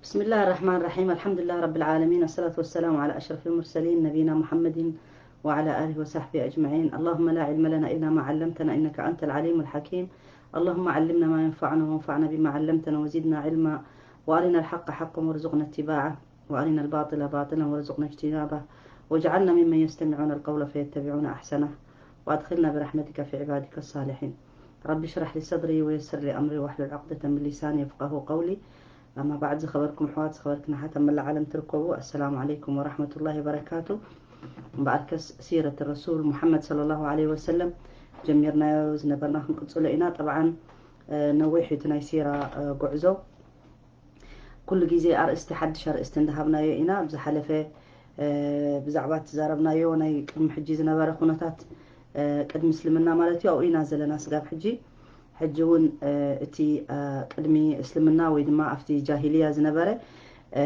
بسم الله الرحمن الرحيم. الحمد لله رب العالمين. الصلاة والسلام على أشرف المرسلين نبينا محمد وعلى آله وصحبه أجمعين. اللهم لا علم لنا إلا ما علمتنا إنك أنت العليم الحكيم. اللهم علمنا ما ينفعنا وانفعنا بما علمتنا وزدنا علما، وأرنا الحق حقا وارزقنا اتباعه، وأرنا الباطل باطلا وارزقنا اجتنابه، واجعلنا ممن يستمعون القول فيتبعون أحسنه، وأدخلنا برحمتك في عبادك الصالحين. رب اشرح لي صدري ويسر لي أمري واحلل عقدة من لساني يفقهوا قولي. ኣማ ባዕድ፣ ዝኸበርኩም ኣሕዋት፣ ዝኸበርክን ኣሓት ኣብ መላእ ዓለም ትርከቡ፣ ኣሰላሙ ዓለይኩም ወራሕመቱላሂ ወበረካቱ። እምበኣርከስ ሲረት ረሱል ሙሓመድ ሰለላሁ ዓለይሂ ወሰለም ጀሚርናዮ ዝነበርና ክንቅጽሎ ኢና። ጠብዓን፣ እ፣ ነዊሕ እዩ እቲ ናይ ሲራ፣ እ፣ ጉዕዞ። ኩሉ ግዜ ኣርእስቲ፣ ሓድሽ ኣርእስቲ እንዳሃብናዮ ኢና። ኣብ ዝሓለፈ፣ እ፣ ብዛዕባ እተዛረብናዮ ናይ ቅድሚ ሕጂ ዝነበረ ኩነታት፣ እ፣ ቅድሚ እስልምና ማለት እዩ፣ ኣብኡ ኢና ዘለና ስጋብ ሕጂ። ሕጂ እውን፣ እ፣ እቲ፣ እ፣ ቅድሚ እስልምና ወይ ድማ ኣብቲ ጃሂልያ ዝነበረ፣ እ፣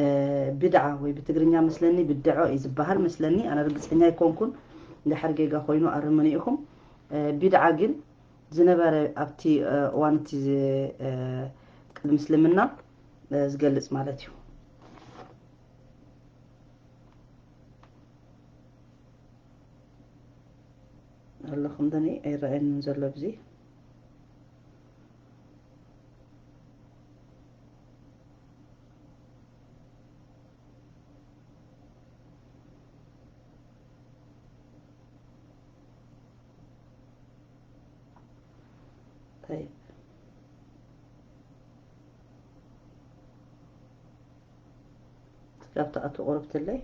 ቢድዓ ወይ ብትግርኛ መስለኒ ብድዖ እዩ ዝበሃል መስለኒ፣ ኣነ ርግጸኛ ኣይኮንኩን፣ እንድሕር ጌጋ ኮይኑ ኣርሙኒ ኢኹም። እ፣ ቢድዓ ግን ዝነበረ ኣብቲ፣ እ፣ እዋን እቲ ዝ-፣ እ፣ ቅድሚ እስልምና፣ እ፣ ዝገልጽ ማለት እዩ። ኣለኹም ደኒ ኣይረኣየንን ዘሎ ኣብዚ። طيب. ስጋብ ትኣቱ ቁርብትለይ።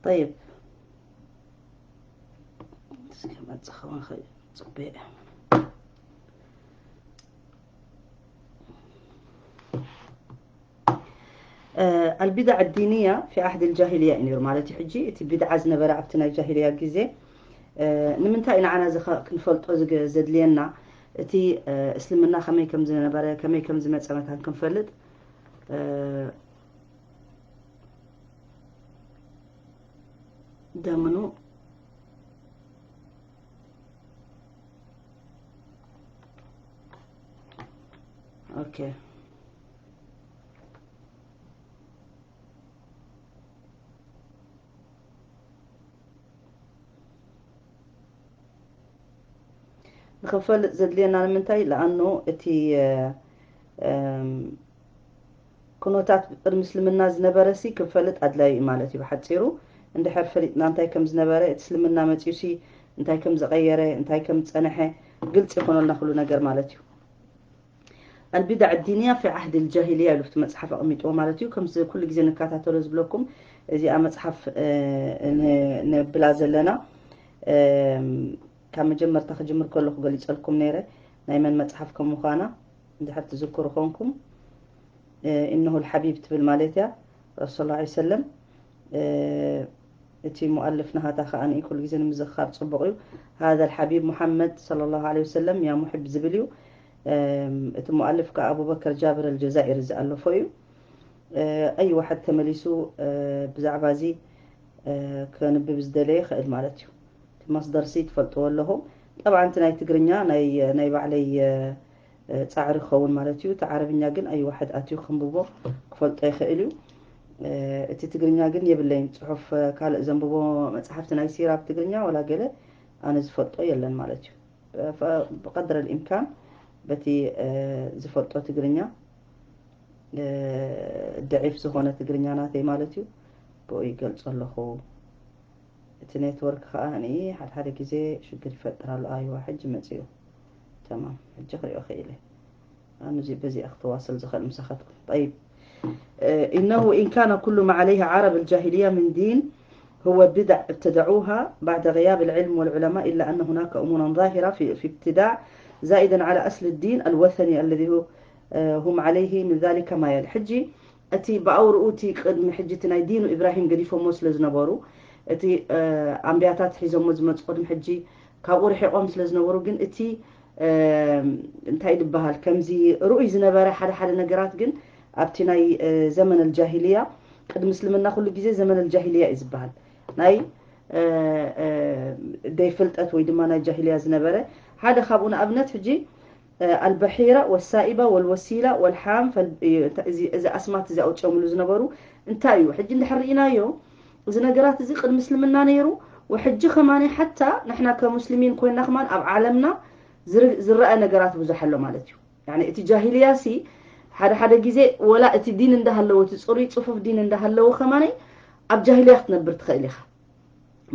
طيب. እስኪ መጽእ ክኸውን ይኽእል። ጽቡቕ። ኣልቢድዓ ኣዲንያ ፊ ዓህድ ልጃሂልያ እዩ ነይሩ ማለት እዩ። ሕጂ እቲ ቢድዓ ዝነበረ ኣብቲ ናይ ጃሂልያ ግዜ፣ እ፣ ንምንታይ እዩ ንዓና እዚ ኸ-፣ ክንፈልጦ ዝገ-፣ ዘድልየና? እቲ፣ እ፣ እስልምና ከመይ ከም ዝነበረ፣ ከመይ ከም ዝመጸ መታን ክንፈልጥ፣ እ፣ ደምኑ ኦኬ። ንኽንፈልጥ ዘድልየና ንምንታይ? ለኣኑ እቲ፣ እ፣ እም፣ ኩነታት ቅድሚ እስልምና ዝነበረ ሲ ክንፈልጥ ኣድላዩ እዩ ማለት እዩ። ብሓጺሩ እንድሕር ፈሊጥና እንታይ ከም ዝነበረ፣ እቲ እስልምና መጺኡ ሲ እንታይ ከም ዝቐየረ፣ እንታይ ከም ዝጸንሐ ግልጺ ይኾነልና ኩሉ ነገር ማለት እዩ። ኣልቢድዓ ኣዲንያ ፊ ዓህድ ልጃሂልያ ኢሉ ኣብቲ መጽሓፍ ኣቐሚጥዎ ማለት እዩ። ከምዚ ኩሉ ግዜ ንከታተሎ ዝብለኩም፣ እዚኣ መጽሓፍ፣ እ፣ ን-፣ ነብላ ዘለና፣ እም፣ ካብ መጀመርታ ክጅምር ከለኹ ገሊጸልኩም ነይረ ናይ መን መጽሓፍ ከም ምዃና እንድሕር ትዝክሩ ኮንኩም። እ፣ ኢነሁ ልሓቢብ ትብል ማለት እያ፣ ረሱል ሰለላሁ ዐለይሂ ወሰለም። እ፣ እቲ ሙኣልፍ ናሃታ ከኣ ንኢ ኩሉ ግዜ ንምዝኽኻር ጽቡቕ እዩ። ሃዛ ልሓቢብ ሙሓመድ ሰለላሁ ዐለይሂ ወሰለም ያ ሙሕብ ዝብል እዩ። እም፣ እቲ ሙኣልፍ ከኣ ኣቡበከር ጃብር ኣልጀዛኢሪ ዝኣለፎ እዩ። እ፣ ኣይ ዋሕድ ተመሊሱ፣ እ፣ ብዛዕባ እዚ፣ እ፣ ከንብብ ዝደለየ ይኽእል ማለት እዩ። እቲ መስደር ሲ ትፈልጥዎ ኣለኹም። ጠብዓን እቲ ናይ ትግርኛ ናይ፣ ናይ ባዕለይ፣ እ፣ እ፣ ጻዕሪ ክኸውን ማለት እዩ። እቲ ዓረብኛ ግን ኣይ ዋሕድ ኣትዩ ከንብቦ ክፈልጦ ይኽእል እዩ። እ፣ እቲ ትግርኛ ግን የብለይን። ጽሑፍ፣ እ፣ ካልእ ዘንብቦ መጽሓፍቲ ናይ ሲራ ብትግርኛ ወላ ገለ ኣነ ዝፈልጦ የለን ማለት እዩ። ف-، ብቐድረ ልኢምካን በቲ፣ እ፣ ዝፈልጦ ትግርኛ፣ እ፣ ደዒፍ ዝኾነ ትግርኛ ናተይ ማለት እዩ፣ ብኡ ይገልጾ ኣለኹ። እቲ ኔትወርክ ከኣ ንኢ ሓደ ሓደ ግዜ ሽግር ይፈጥር ኣሎ። ኣይዋ፣ ሕጂ መጺኡ። ተማም፣ ሕጂ ክሪኦ ክኢለ። ኣነ እዚ በዚኣ ክተዋሰል ዝኽእል ምሳኻትኩም። ጠይብ። እ፣ ኢነሁ ኢን ካነ ኩሉ ማ ዓለይህ ዓረብ ልጃሂልያ ምን ዲን هو بدع ابتدعوها بعد غياب العلم والعلماء، إلا أن هناك أمورا ظاهرة في، في ابتداع، زائدا على أصل الدين الوثني الذي هو، آه، هم عليه من ذلك ما يلي. ሕጂ እቲ ብኣውርኡ እቲ ቅድሚ ሕጂ እቲ ናይ ዲኑ ኢብራሂም ገዲፎሞ ስለ ዝነበሩ፣ እቲ፣ እ፣ ኣንብያታት ሒዞሞ ዝመፁ ቅድሚ ሕጂ ካብኡ ርሒቖም ስለ ዝነበሩ፣ ግን እቲ፣ እ፣ እንታይ ዝበሃል፣ ከምዚ ርኡይ ዝነበረ ሓደ ሓደ ነገራት ግን ኣብቲ ናይ፣ እ፣ ዘመን ኣልጃሂልያ፣ ቅድሚ እስልምና ኩሉ ግዜ ዘመን ኣልጃሂልያ እዩ ዝበሃል፣ ናይ፣ እ፣ እ፣ ደይ ፍልጠት ወይ ድማ ናይ ጃሂልያ ዝነበረ። ሓደ ካብኡ ንኣብነት ሕጂ፣ እ፣ ኣልበሒራ ወሳኢባ ወልወሲላ ወልሓም ፈል-፣ እዩ። እዚ፣ እዚ ኣስማት እዚ ኣውፅኦምሉ ዝነበሩ እንታይ እዩ? ሕጂ እንድሕር ርኢናዮ፣ እዚ ነገራት እዚ ቅድሚ እስልምና ነይሩ፣ ወሕጂ ከማን ሓታ ንሕና ከሙስሊሚን ኮይና ከማን ኣብ ዓለምና ዝር-፣ ዝረአ ነገራት ብዙሕ ኣሎ ማለት እዩ። ያኒ እቲ ጃሂልያ ሲ ሓደ ሓደ ግዜ ወላ እቲ ዲን እንዳሃለወ፣ እቲ ፅሩይ ፅፉፍ ዲን እንዳሃለወ ከማን ኣብ ጃሂልያ ክትነብር ትኽእል ኢኻ።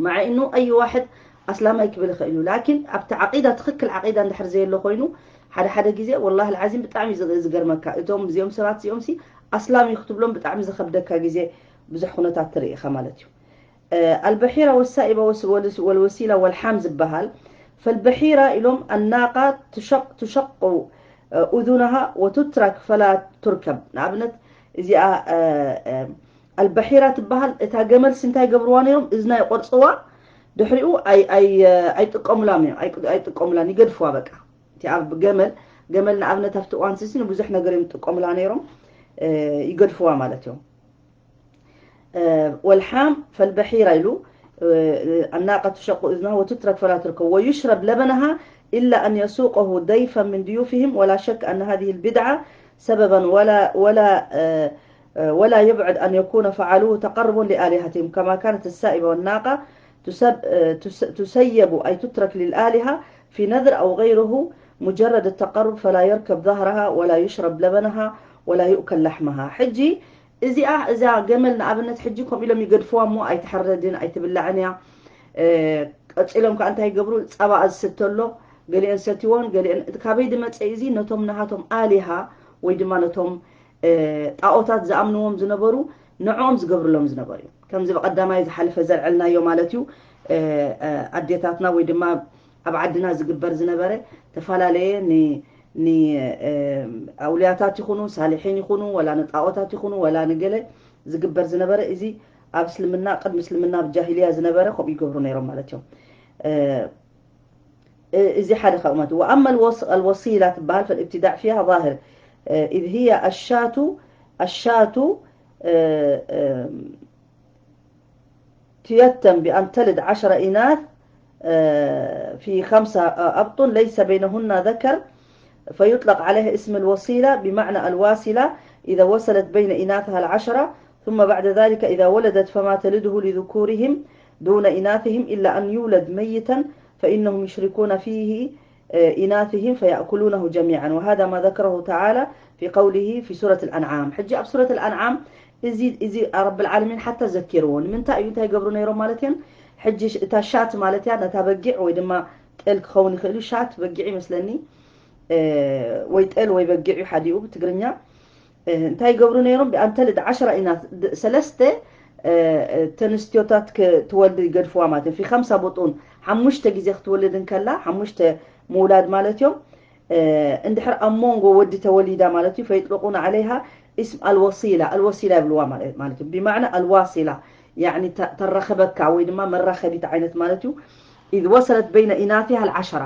ማዓ ኢኑ ኣይ ዋሕድ ኣስላማይ ክብል ይኽእል እዩ። ላኪን ኣብቲ ዓቂዳ፣ ትኽክል ዓቂዳ እንድሕር ዘየሎ ኮይኑ፣ ሓደ ሓደ ግዜ ወላሂ ልዓዚም ብጣዕሚ እዩ ዝገርመካ። እቶም እዚኦም ሰባት እዚኦም ሲ ኣስላም እዩ ክትብሎም ብጣዕሚ ዝኸብደካ ግዜ ብዙሕ ኩነታት ትርኢ ኢኻ ማለት እዩ። እ፣ ኣልበሒራ ወሳኢባ ወስ-፣ ወልስ-፣ ወልወሲላ ወልሓም ዝበሃል፣ ፈልበሒራ ኢሎም ኣናቃ ትሸቅ-፣ ትሸቁ፣ እ፣ ኡዙናሃ ወቱትራክ ፈላ ቱርከብ። ንኣብነት እዚኣ፣ እ፣ እ፣ ኣልበሒራ ትበሃል። እታ ገመል ሲ እንታይ ገብርዋ ነይሮም? እዝና ይቆርፅዋ፣ ድሕሪኡ ኣይ-፣ ኣይ-፣ ኣይጥቀሙላን እዮም። ኣይ-፣ ኣይጥቀሙላን፣ ይገድፍዋ በቃ። እቲ ኣብ ገመል፣ ገመል ንኣብነት ኣብቲ እዋን ሲ ንብዙሕ ነገር እዮም ዝጥቀሙላ ነይሮም፣ እ፣ ይገድፍዋ ማለት እዮም። እ፣ ወልሓም ፈልበሒራ ኢሉ፣ እ፣ ኣናቀ ትሸቁ እዝናሃ ወትትረክ ፈላ ትርከብ ወዩሽረብ ለበነሃ ኢላ ኣን የሱቀሁ ደይፈን ምን ድዩፍህም ወላ ሸክ ኣን ሃዚህ ልቢድዓ ሰበበን ወላ፣ ወላ፣ እ፣ እ፣ ወላ ዩብዕድ ኣን የኩነ ፈዓሉሁ ተቀርቡን ሊኣሊሃትህም ከማ ካነት ሳኢባ ወናቃ ቱሰብ-፣ እ፣ ቱሰ-፣ ቱሰየቡ ኣይ ቱትረክ ልልኣሊሃ ፊ ነድር ኣው ገይርሁ ሙጀረድ ተቀሩብ ፈላ የርከብ ዛህረሃ ወላ ዩሽረብ ለበነሃ ወላ ዩእከል ላሕመሃ። ሕጂ እዚኣ፣ እዛ ገመል ንኣብነት ሕጂ ከምኡ ኢሎም ይገድፍዋ እሞ ኣይትሕረድን ኣይትብላዕን እያ። እ፣ ቀፂሎም ከዓ እንታይ ይገብሩ? ፀባኣ ዝስተ ኣሎ፣ ገሊአን ሰትይዎን፣ ገሊአን እቲ ካበይ ዝመፀ እዚ ነቶም ናሃቶም ኣሊሃ ወይ ድማ ነቶም፣ እ፣ ጣኦታት ዝኣምንዎም ዝነበሩ ንዕኦም ዝገብርሎም ዝነበሩ እዩ። ከምዚ ብቐዳማይ ዝሓለፈ ዘልዐልናዮ ማለት እዩ። እ፣ እ፣ ኣዴታትና ወይ ድማ ኣብ ዓድና ዝግበር ዝነበረ ተፈላለየ ን-፣ ን-፣ እ፣ ኣውልያታት ይኹኑ፣ ሳልሒን ይኹኑ፣ ወላ ንጣኦታት ይኹኑ፣ ወላ ንገለ ዝግበር ዝነበረ፣ እዚ ኣብ እስልምና፣ ቅድሚ እስልምና ኣብ ጃሂልያ ዝነበረ ከምኡ ይገብሩ ነይሮም ማለት እዮም። እ፣ እ፣ እዚ ሓደ ካብኡ ማለት እዩ። ወኣማ ኣልወስ-፣ ኣልወሲላ ትበሃል ፈልእብትዳዕ ፊሃ ዛሂር፣ እ፣ ኢዝ ህየ ኣሻቱ፣ ኣሻቱ፣ እ፣ እ፣ ትየተም ብኣን ተልድ ዓሸረ ኢናት፣ እ፣ ፊ ኸምሳ፣ እ፣ ኣብጡን ለይሰ በይነሁና ዘከር፣ ፈዩጥለቅ ዓለይሃ እስም ኣልወሲላ ብማዕና ኣልዋሲላ፣ ኢዛ ወሰለት በይነ ኢናትሃ ኣልዓሸራ፣ ثم بعد ذلك إذا ولدت فما تلده لذكورهم دون إناثهم إلا أن يولد ميتا فإنهم يشركون فيه، آه، إناثهم فيأكلونه جميعا، وهذا ما ذكره تعالى في قوله في سورة الأنعام. ሕጂ ኣብ ሱረት ኣልኣንዓም እዚ፣ እዚ ረብል ዓለሚን ሓታ ዘኪርዎ። ንምንታይ እዩ፣ እንታይ ይገብሩ ነይሮም ማለት እየን? ሕጂ ሽ-፣ እታ ሻት ማለት እያ፣ ነታ በጊዕ ወይ ድማ ጤል ክኸውን ይኽእል እዩ። ሻት በጊዕ ይመስለኒ፣ እ፣ ወይ ጤል ወይ በጊዕ እዩ ሓዲኡ ብትግርኛ። እ፣ እንታይ ይገብሩ ነይሮም? ብኣንተልድ ዓሽራ ኢና ድ-፣ ሰለስተ፣ እ፣ እ፣ ተንስትዮታት ክ-፣ ትወልድ ይገድፍዋ ማለት እዩ። ፊ ኸምሳ ቡጡን፣ ሓሙሽተ ግዜ ክትወልድ እንከላ፣ ሓሙሽተ ምውላድ ማለት እዮም። እ፣ እንድሕር ኣብ መንጎ ወዲ ተወሊዳ ማለት እዩ፣ ፈይጥልቁን ዓለይሃ እስም ኣልወሲላ፣ ኣልወሲላ ይብልዋ ማለት፣ ማለት እዩ። ብማዕና ኣልዋሲላ፣ ያዕኒ ተ-፣ ተራኸበካ ወይ ድማ መራኸቢት ዓይነት ማለት እዩ። ኢዝ ወሰለት በይነ ኢናቲሃ ኣልዓሸራ፣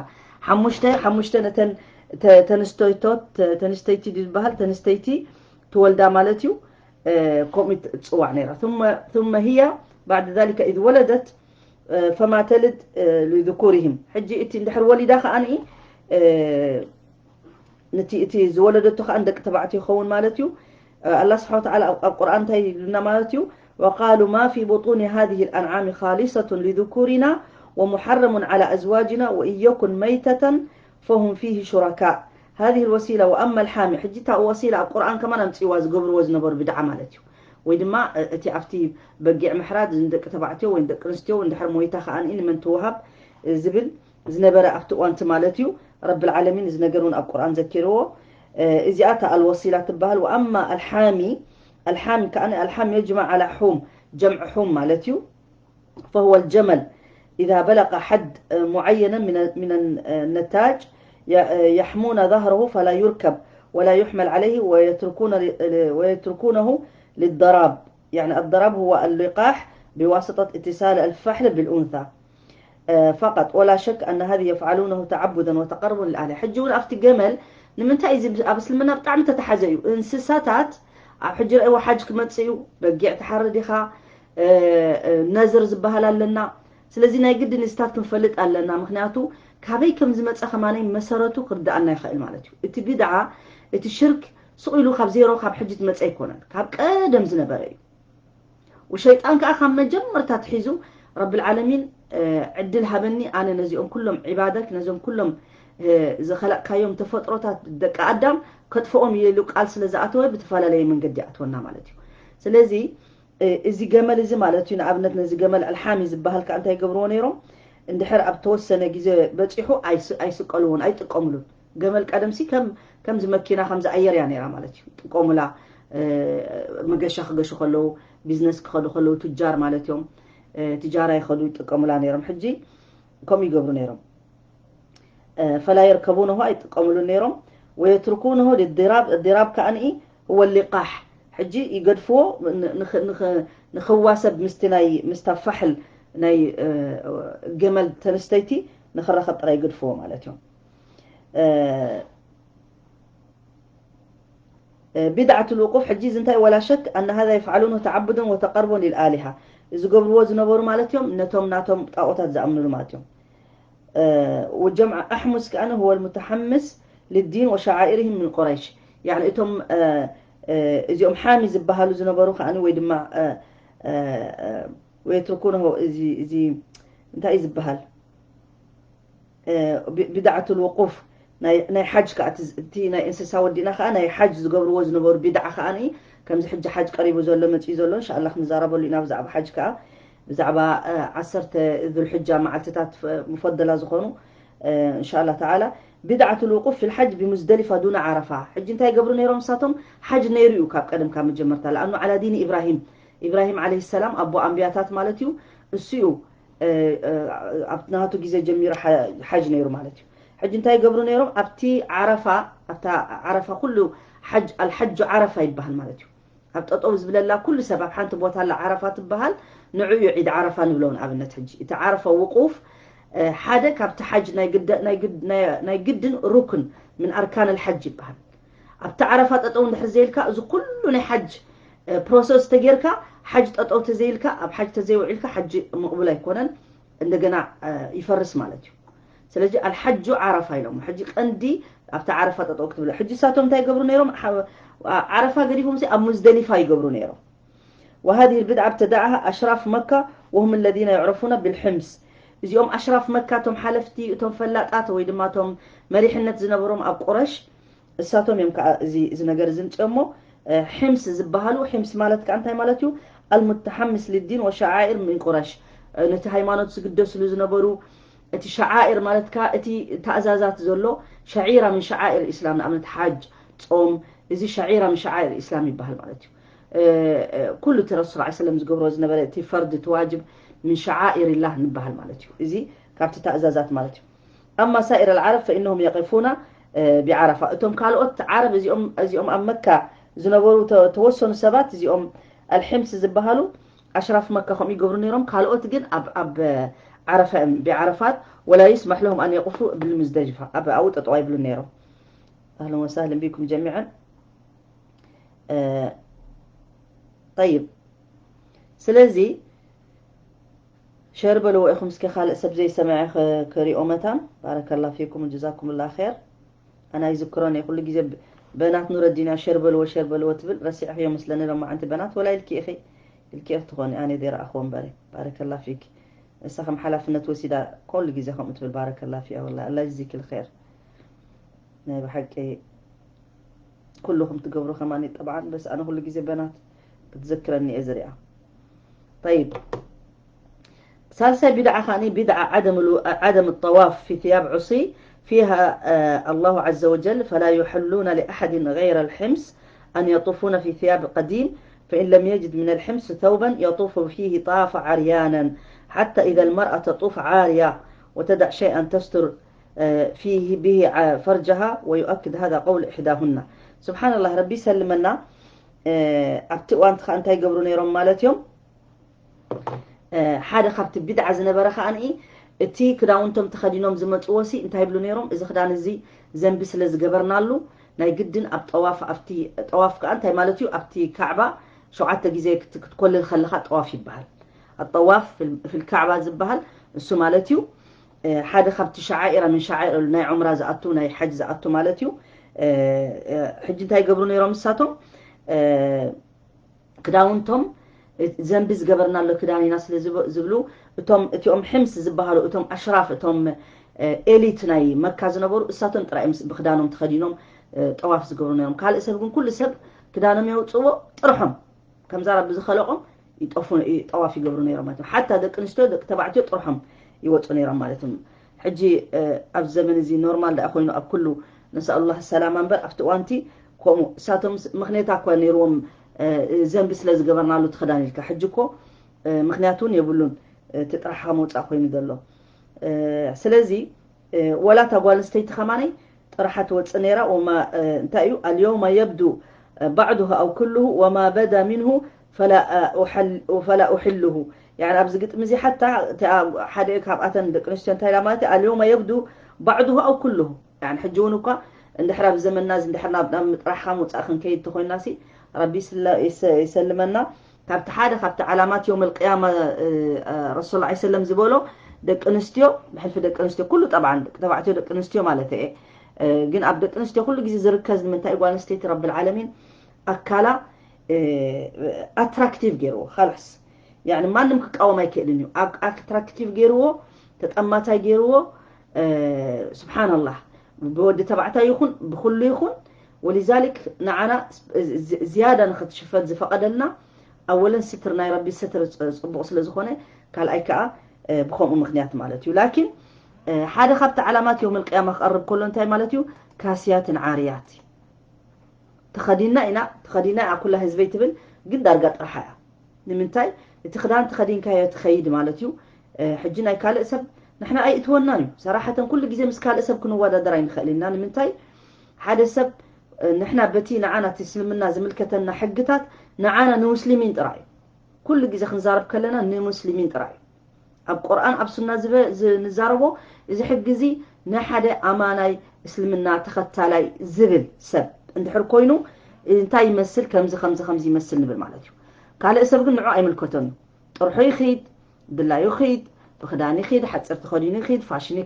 ሓሙሽተ፣ ሓሙሽተ ነተን ተ-፣ ተንስተይቶት፣ ተ-፣ ተንስተይቲ ዝበሃል፣ ተንስተይቲ ትወልዳ ማለት እዩ። እ፣ ከምኡ ትጽዋዕ ነይራ። ثم، ثم هي بعد ذلك إذ ولدت، እ፣ فما تلد، እ፣ لذكورهم። ሕጂ እቲ እንድሕር ወሊዳ ከኣ ንኢ፣ እ፣ ነቲ፣ እቲ ዝወለደቶ ከኣ ንደቂ ተባዕትዮ ይኸውን ማለት እዩ። እ፣ ኣላህ ስብሓነ ወተዓላ ኣብ፣ ኣብ ቁርኣን እንታይ ኢሉና ማለት እዩ? وقالوا ما في بطون هذه الأنعام خالصة لذكورنا ومحرم على أزواجنا وإن يكن ميتة فهم فيه شركاء. هذه الوسيلة وأما الحامي، ሕጂ እታ ወሲላ ኣብ ቁርኣን ከማን ኣምፅእዋ ዝገብርዎ ዝነበሩ ብድዓ ማለት እዩ። ወይ ድማ፣ እ፣ እቲ ኣብቲ በጊዕ ምሕራድ ንደቂ ተባዕትዮ ወይ ንደቂ ኣንስትዮ እንድሕር ሞይታ ከኣ ንመን ትወሃብ፣ እ፣ ዝብል ዝነበረ ኣብቲ እዋንቲ ማለት እዩ። ረብል ዓለሚን እዚ ነገር እውን ኣብ ቁርኣን ዘኪርዎ። እ፣ እዚኣ እታ ኣልወሲላ ትበሃል። ወኣማ ኣልሓሚ፣ ኣልሓሚ ከኣ፣ ኣልሓሚ የጅማዕ ዓላ ሑም፣ ጀምዒ ሑም ማለት እዩ። فهو الجمل إذا بلغ حد معين من من النتاج يحمون ظهره فلا يركب ولا يحمل عليه ويتركون ويتركونه للضراب. يعني الضراب هو اللقاح بواسطة اتصال الفحل بالأنثى فقط. ولا شك أن هذه يفعلونه تعبدا وتقربا للآلهة. ሕጂ እውን ኣብቲ ገመል ንምንታይ እዚ ኣብ እስልምና ብጣዕሚ ተተሓዘ እዩ። እንስሳታት ኣብ ሕጂ ረእይዎ ሓጅ ክመጽእ እዩ፣ በጊዕ ትሓርድ ኢኻ፣ ነዝር ዝበሃል ኣለና። ስለዚ ናይ ግድን ንስታት ክንፈልጥ ኣለና። ምክንያቱ ካበይ ከም ዝመጸ ከማነይ መሰረቱ ክርዳኣና ይኽእል ማለት እዩ። እቲ ቢድዓ፣ እቲ ሽርክ ስቕ ኢሉ ካብ ዜሮ ካብ ሕጂ ዝመጸ ኣይኮነን። ካብ ቀደም ዝነበረ እዩ። ወሸይጣን ከኣ ካብ መጀመርታ ትሒዙ ረብል ዓለሚን ዕድል ሃበኒ ኣነ ነዚኦም ኩሎም ዒባደክ ነዞም ኩሎም ዝኸለቕካዮም ተፈጥሮታት ደቂ ኣዳም ከጥፍኦም ኢሉ ቃል ስለ ዝኣተወ ብተፈላለየ መንገዲ ኣትወና ማለት እዩ። ስለዚ እዚ ገመል እዚ ማለት እዩ ንኣብነት ነዚ ገመል ኣልሓሚ ዝበሃል ከኣ እንታይ ይገብርዎ ነይሮም? እንድሕር ኣብ ተወሰነ ግዜ በፂሑ ኣይስቀልዎን ኣይጥቀምሉን። ገመል ቀደምሲ ከም ከምዚ መኪና ከምዚ ኣየር እያ ነይራ ማለት እዩ። ጥቀሙላ መገሻ ክገሹ ከለዉ ቢዝነስ ክኸዱ ከለዉ ቱጃር ማለት እዮም። ትጃራ ይኸዱ ይጥቀሙላ ነይሮም። ሕጂ ከምኡ ይገብሩ ነይሮም። ፈላ የርከቡነሁ ኣይጥቀሙሉ ነይሮም። ወየትርኩነሁ ሊዲራብ ዲራብ ከኣንኢ ወሊቃሕ ሕጂ ይገድፍዎ ንኽዋሰብ ምስቲ ናይ ምስታ ፋሕል ናይ ገመል ተንስተይቲ ንኽረኸብ ጥራይ ይገድፍዎ ማለት እዮም። ቢድዓት ልውቁፍ ሕጂ እዚ እንታይ ወላ ሸክ ኣነ ሃዛ የፍዓሉን ተዓቡደን ወተቀርቦን ልልኣሊሃ ዝገብርዎ ዝነበሩ ማለት እዮም። ነቶም ናቶም ጣዖታት ዝኣምኑሉ ማለት እዮም። ወጀምዓ ኣሕሙስ ከኣነ ሁወ ልሙተሓምስ ልዲን ወሸዓኢርህም ምን ቁረይሽ። ያኒ እቶም እዚኦም ሓሚ ዝበሃሉ ዝነበሩ ከኣኒ ወይ ድማ ወየትርኩነሁ እዚ እንታይ እዩ ዝበሃል? ቢድዓት ልውቁፍ ናይ ሓጅ ከዓ እቲ ናይ እንስሳ ወዲና ከዓ ናይ ሓጅ ዝገብርዎ ዝነበሩ ቢድዓ ከዓ ከምዚ ሕጂ ሓጅ ቀሪቡ ዘሎ መፅኡ ዘሎ እንሻላ ክንዛረበሉ ኢና ብዛዕባ ሓጅ ከዓ ብዛዕባ ዓሰርተ ዙልሕጃ መዓልትታት ሙፈደላ ዝኾኑ እንሻላ ተዓላ ቢድዓት ልውቁፍ ፊል ሓጅ ብሙዝደሊፋ ዱና ዓረፋ። ሕጂ እንታይ ይገብሩ ነይሮም ንሳቶም? ሓጅ ነይሩ እዩ ካብ ቀደም ካብ መጀመርታ ለኣኑ ዓላ ዲን ኢብራሂም ኢብራሂም ዓለይሂ ሰላም ኣቦ ኣንብያታት ማለት እዩ። እሱ እዩ ኣብ ናቱ ግዜ ጀሚሩ ሓጅ ነይሩ ማለት እዩ። ሕጂ እንታይ ይገብሩ ነይሮም? ኣብቲ ዓረፋ ኣብታ ዓረፋ ኩሉ ሓጅ ኣልሓጁ ዓረፋ ይበሃል ማለት እዩ። ኣብ ጠጠው ዝብለላ ኩሉ ሰብ ኣብ ሓንቲ ቦታ ኣላ ዓረፋ ትበሃል። ንዑ እዩ ዒድ ዓረፋ ንብሎ ንኣብነት ሕጂ እቲ ዓረፋ ውቁፍ ሓደ ካብቲ ሓጅ ናይ ግድን ሩክን ምን ኣርካን ኣልሓጅ ይበሃል። ኣብቲ ዓረፋ ጠጠው እንድሕር ዘይልካ እዚ ኩሉ ናይ ሓጅ ፕሮሰስ ተጌርካ ሓጅ ጠጠው ተዘይልካ ኣብ ሓጅ ተዘይውዒልካ ሓጅ መቕቡል ኣይኮነን። እንደገና ይፈርስ ማለት እዩ። ስለዚ ኣልሓጁ ዓረፋ ኢሎም ሕጂ ቀንዲ ኣብቲ ዓረፋ ጠጠው ክትብለ ሕጂ እሳቶም እንታይ ይገብሩ ነይሮም? ዓረፋ ገዲፎም ኣብ ሙዝደሊፋ ይገብሩ ነይሮም። وهذه البدعة ابتدعها أشراف مكة وهم الذين يعرفون بالحمص። እዚኦም ኣሽራፍ መካ እቶም ሓለፍቲ እቶም ፈላጣት ወይ ድማ እቶም መሪሕነት ዝነበሮም ኣብ ቁረሽ እሳቶም እዮም ከዓ እዚ ነገር ዝምፅኦሞ። ሕምስ ዝበሃሉ ሕምስ ማለት ከዓ እንታይ ማለት እዩ? المتحمس للدين وشعائر من قريش። ነቲ ሃይማኖት ዝግደስሉ ዝነበሩ እቲ ሸዓኢር ማለት ከዓ እቲ ታእዛዛት ዘሎ ሸዒራ ምን ሸዓኢር ኢስላም ንኣብነት ሓጅ ፆም እዚ ሸዒራ ምን ሸዓኢር ኢስላም ይበሃል ማለት እዩ። ኩሉ እቲ ረሱል ስ ሰለም ዝገብሮ ዝነበረ እቲ ፈርድ እቲ ዋጅብ ምን ሸዓኢር ላህ ንበሃል ማለት እዩ። እዚ ካብቲ ታእዛዛት ማለት እዩ። ኣማ ሳኢር ኣልዓረብ ፈኢነሁም የቂፉና ቢዓረፋ እቶም ካልኦት ዓረብ እዚኦም ኣብ መካ ዝነበሩ ተወሰኑ ሰባት እዚኦም ኣልሕምስ ዝበሃሉ ኣሽራፍ መካ ከምኡ ይገብሩ ነይሮም። ካልኦት ግን ኣብ ዓረፋ እዮም ቢዓረፋት ወላ ይስማሕ ለሁም ኣን የቁፉ ብልሙዝደሊፋ ኣብ ኣብኡ ጠጠው ኣይብሉ ነይሮም። ኣህለን ወሳህለን ቢኩም ጀሚዐን። ጠይብ ስለዚ ሸር በልዎ ኢኹም እስኪ ካልእ ሰብ ዘይሰምዐ ክሪኦ መታን። ባረከላ ፊኩም ጀዛኩም ላ ር። ኣና ይዝክሮን እየ ኩሉ ግዜ በናት ኑረዲን እያ ሸር በልዎ ሸር በልዎ ትብል ረሲዕኽዮ መስለኒ ሎማዓንቲ በናት ወላ ኢልኪ ኢኺ ኢልኪ ኢኺ ትኾኒ ኣነ ዘይረኣኽዎ እምበረ። ባረከላ ፊኪ እሳ ከም ሓላፍነት ወሲዳ ኩሉ ግዜ ከምኡ ትብል ባረከላ ፊያ ወላ ኣላ ይጅዚኪ ልኸይር። ናይ ብሓቂ ኩልኹም ትገብሩ ከማን ጠብዓን በስ ኣነ ኩሉ ግዜ በናት ክትዘክረኒ እየ ዝሪኣ። طيب ሳልሳይ ቢድዓ ከኣኒ ቢድዓ ዓደም ዓደም ጠዋፍ ፊ ثياب عصي فيها الله عز وجل فلا يحلون لأحد غير الحمص أن يطوفون في ثياب قديم فإن لم يجد من الحمص ثوبا يطوف فيه طاف عريانا حتى إذا المرأة تطوف عارية وتدع شيئا تستر فيه به فرجها، ويؤكد هذا قول إحداهن. سبحان الله، ረቢ ይሰልመና። ኣብቲ እዋንቲ ከዓ እንታይ ይገብሩ ነይሮም ማለት እዮም? ሓደ ካብቲ ቢድዓ ዝነበረ ከዓ እቲ ክዳውንቶም ተኸዲኖም ዝመፅዎ ሲ እንታይ ይብሉ ነይሮም? እዚ ክዳን እዚ ዘንቢ ስለ ዝገበርናሉ ናይ ግድን ኣብ ጠዋፍ፣ ኣብቲ ጠዋፍ ከዓ እንታይ ማለት እዩ? ኣብቲ ካዕባ ሸውዓተ ግዜ ክትኮልል ከለኻ ጠዋፍ ይበሃል። ኣጠዋፍ ፊል ካዕባ ዝበሃል እሱ ማለት እዩ። ሓደ ካብቲ ሸዓኢራ ምን ሸዓኢር ናይ ዑምራ ዝኣቱ ናይ ሓጅ ዝኣቱ ማለት እዩ። ሕጂ እንታይ ይገብሩ ነይሮም ንሳቶም? ክዳውንቶም ዘንቢ ዝገበርናሎ ክዳን ኢና ስለ ዝብሉ እቶም እቲኦም ሕምስ ዝበሃሉ እቶም ኣሽራፍ እቶም ኤሊት ናይ መካ ዝነበሩ እሳቶም ጥራይ ብክዳኖም ተኸዲኖም ጠዋፍ ዝገብሩ ነይሮም። ካልእ ሰብ ግን ኩሉ ሰብ ክዳኖም የውፅዎ ጥርሖም ከምዛ ረቢ ዝኸለቖም ይጠፉ ጠዋፍ ይገብሩ ነይሮም ማለት ሓታ ደቂ ኣንስትዮ ደቂ ተባዕትዮ ጥርሖም ይወፁ ነይሮም ማለት እዩ። ሕጂ ኣብዚ ዘመን እዚ ኖርማል ደኣ ኮይኑ ኣብ ኩሉ ነስኣሉላህ ሰላማ እምበር ኣብቲ እዋንቲ ከምኡ እሳቶም ምክንያት እኳ ነይርዎም። ዘንቢ ስለ ዝገበርናሉ ትኸዳን ኢልካ ሕጂ እኮ ምክንያት እውን የብሉን። እቲ ጥራሕኻ መውፃእ ኮይኑ ዘሎ ስለዚ ወላ እታ ጓል ኣንስተይቲ ከማነይ ጥራሓ ትወፅእ ነይራ። እንታይ እዩ ኣልየውመ የብዱ ባዕዱሁ ኣው ኩልሁ ወማ በዳ ሚንሁ ፈላ ኡሕልሁ። ያኒ ኣብዚ ግጥሚ እዚ ሓታ እቲኣ ሓደ ካብኣተን ደቂ ኣንስትዮ እንታይ ኢላ ማለት እዩ ኣልየውመ የብዱ ባዕዱሁ ኣው ኩልሁ። ያኒ ሕጂ እውን እኳ እንድሕር ኣብ ዘመንና እዚ እንድሕር ናብ ናብ ምጥራሕካ ምውፃእ ክንከይድ ተኮይንና ሲ ረቢ ይስለ- ይሰ- ይሰልመና። ካብቲ ሓደ ካብቲ ዓላማት ዮም ልቅያማ ረሱል ላ ሰለም ዝበሎ ደቂ ኣንስትዮ ብሕልፊ ደቂ ኣንስትዮ ኩሉ ጠብዓን ደቂ ተባዕትዮ ደቂ ኣንስትዮ ማለት እየ። ግን ኣብ ደቂ ኣንስትዮ ኩሉ ግዜ ዝርከዝ ንምንታይ ጓል ኣንስተይቲ ረቢ ልዓለሚን ኣካላ ኣትራክቲቭ ገይርዎ ካልስ ያኒ ማንም ክቃወም ኣይክእልን እዩ። ኣትራክቲቭ ገይርዎ ተጠማታይ ገይርዎ። ስብሓንላህ ብወዲ ተባዕታይ ይኹን ብኩሉ ይኹን ወሊዛሊክ ንዓና ዝያዳ ንክትሽፈት ዝፈቐደልና ኣወለን ስትር ናይ ረቢ ስትር ፅቡቕ ስለ ዝኾነ ካልኣይ ከዓ ብከምኡ ምክንያት ማለት እዩ። ላኪን ሓደ ካብቲ ዓላማት ዮም ልቅያማ ክቐርብ ከሎ እንታይ ማለት እዩ? ካስያትን ዓርያት ተኸዲና ኢና ተኸዲና እያ ኩላ ህዝበይ ትብል ግን ዳርጋ ጥራሓ እያ። ንምንታይ እቲ ክዳን ተኸዲንካዮ ትኸይድ ማለት እዩ። ሕጂ ናይ ካልእ ሰብ ንሕና ኣይእትወናን እዩ ሰራሕተን ኩሉ ግዜ ምስ ካልእ ሰብ ክንወዳደር ኣይንኽእል ኢና። ንምንታይ ሓደ ሰብ ንሕና በቲ ንዓና እቲ እስልምና ዝምልከተና ሕግታት ንዓና ንሙስሊሚን ጥራይ እዩ። ኩሉ ግዜ ክንዛረብ ከለና ንሙስሊሚን ጥራይ እዩ። ኣብ ቁርኣን ኣብ ሱና ንዛረቦ እዚ ሕጊ እዚ ናይ ሓደ ኣማናይ እስልምና ተኸታላይ ዝብል ሰብ እንድሕር ኮይኑ እንታይ ይመስል ከምዚ ከምዚ ከምዚ ይመስል ንብል ማለት እዩ። ካልእ ሰብ ግን ንዑ ኣይምልከቶን እዩ። ጥርሑ ይኽድ ድላዩ ይኽድ ብክዳን ይኽድ ሓፂር ተኸዲኑ ይኽድ ፋሽን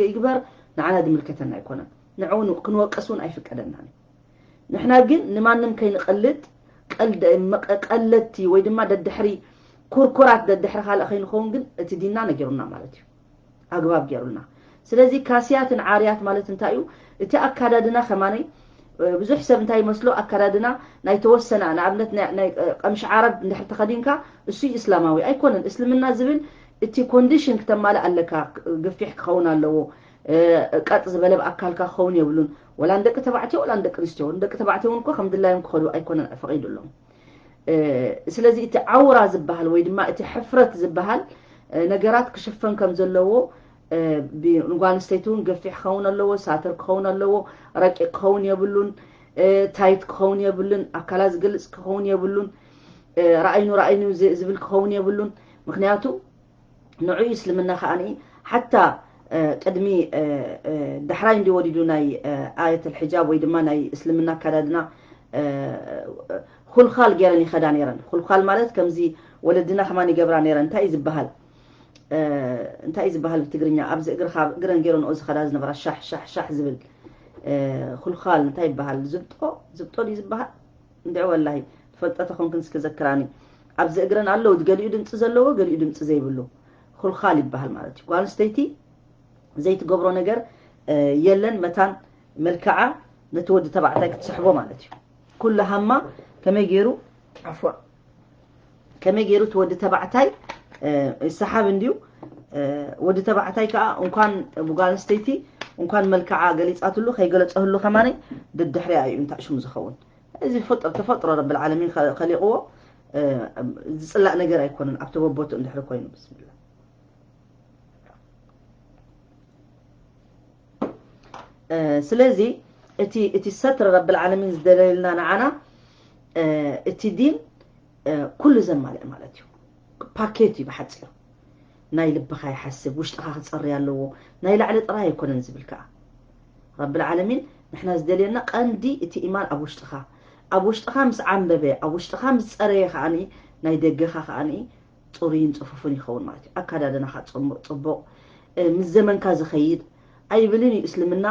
ይግበር ንዓና ዝምልከተና ኣይኮነን። ንዑ ክንወቅስ እውን ኣይፍቀደናን እዩ። ንሕና ግን ንማንም ከይንቐልድ ቀለድቲ ወይ ድማ ደድሕሪ ኩርኩራት ደድሕሪ ካልእ ከይንኸውን ግን እቲ ዲንና ነጊሩና ማለት እዩ። ኣግባብ ገይሩልና። ስለዚ ካስያትን ዓርያት ማለት እንታይ እዩ? እቲ ኣካዳድና ከማነይ ብዙሕ ሰብ እንታይ ይመስሎ ኣካዳድና ናይ ተወሰነ ንኣብነት ናይ ቀምሽ ዓረብ እንድሕር ተኸዲንካ እሱ እዩ እስላማዊ ኣይኮነን። እስልምና ዝብል እቲ ኮንዲሽን ክተማልእ ኣለካ። ገፊሕ ክኸውን ኣለዎ። ቀጥ ዝበለ ብኣካልካ ክኸውን የብሉን። ወላ ንደቂ ተባዕትዮ ወላ ንደቂ ኣንስትዮ ንደቂ ተባዕትዮ እውን እኮ ከም ድላዮም ክኸዱ ኣይኮነን ፈቒዱሎም። ስለዚ እቲ ዓውራ ዝበሃል ወይ ድማ እቲ ሕፍረት ዝበሃል ነገራት ክሽፈን ከም ዘለዎ ንጓል ኣንስተይቲ እውን ገፊሕ ክኸውን ኣለዎ፣ ሳትር ክኸውን ኣለዎ፣ ረቂቕ ክኸውን የብሉን፣ ታይት ክኸውን የብሉን፣ ኣካላ ዝገልፅ ክኸውን የብሉን፣ ረኣይኑ ረኣይኑ ዝብል ክኸውን የብሉን። ምክንያቱ ንዑ እዩ እስልምና ከዓኒ ሓታ ቅድሚ ዳሕራይ እንዲ ወዲዱ ናይ ኣየት ልሕጃብ ወይ ድማ ናይ እስልምና ኣካዳድና ኩልኻል ገይረን ይኸዳ ነይረን። ኩልኻል ማለት ከምዚ ወለድና ከማን ይገብራ ነይረን። እንታይ እዩ ዝበሃል? እንታይ እዩ ዝበሃል ብትግርኛ? ኣብዚ እግርኻ እግረን ገይረንኦ ዝኸዳ ዝነበራ ሻሕ ሻሕ ሻሕ ዝብል ኩልኻል እንታይ ይበሃል? ዝብጦ ዝብጦ ድዩ ዝበሃል? እንድዒ ወላሂ ትፈልጦ ተኾንክን እስኪ ዘክራኒ። ኣብዚ እግረን ኣለዉ፣ ገሊኡ ድምፂ ዘለዎ፣ ገሊኡ ድምፂ ዘይብሉ። ኹልኻል ይበሃል ማለት እዩ። ጓል ኣንስተይቲ ዘይትገብሮ ነገር የለን፣ መታን መልክዓ ነቲ ወዲ ተባዕታይ ክትስሕቦ ማለት እዩ። ኩሉ ሃማ ከመይ ገይሩ ዓፍዋ ከመይ ገይሩ እቲ ወዲ ተባዕታይ ይሰሓብ እንድዩ። ወዲ ተባዕታይ ከዓ እንኳን ብጓል ኣንስተይቲ እንኳን መልክዓ ገሊፃትሉ ከይገለፀህሉ ከማነይ ደድሕሪያ እዩ እንታይ ሽሙ ዝኸውን። እዚ ፍጥር ተፈጥሮ ረብል ዓለሚን ከሊቕዎ ዝፅላእ ነገር ኣይኮነን። ኣብቲ በቦቱ እንድሕሪ ኮይኑ ብስሚላ ስለዚ እቲ እቲ ሰትር ረብል ዓለሚን ዝደለልና ንዓና እቲ ዲን ኩሉ ዘማልእ ማለት እዩ። ፓኬት እዩ ብሓፂሩ። ናይ ልብኻ ይሓስብ፣ ውሽጥኻ ክፀሪ ኣለዎ። ናይ ላዕሊ ጥራይ ኣይኮነን ዝብል ከዓ ረብል ዓለሚን ንሕና ዝደልየና ቀንዲ እቲ ኢማን ኣብ ውሽጥኻ ኣብ ውሽጥኻ ምስ ዓንበበ ኣብ ውሽጥኻ ምስ ፀረየ ከዓኒ ናይ ደገኻ ከዓኒ ፅሩይን ፅፉፍን ይኸውን ማለት እዩ። ኣካዳድናኻ ፅቡቕ ፅቡቕ ምስ ዘመንካ ዝኸይድ ኣይብልን እዩ እስልምና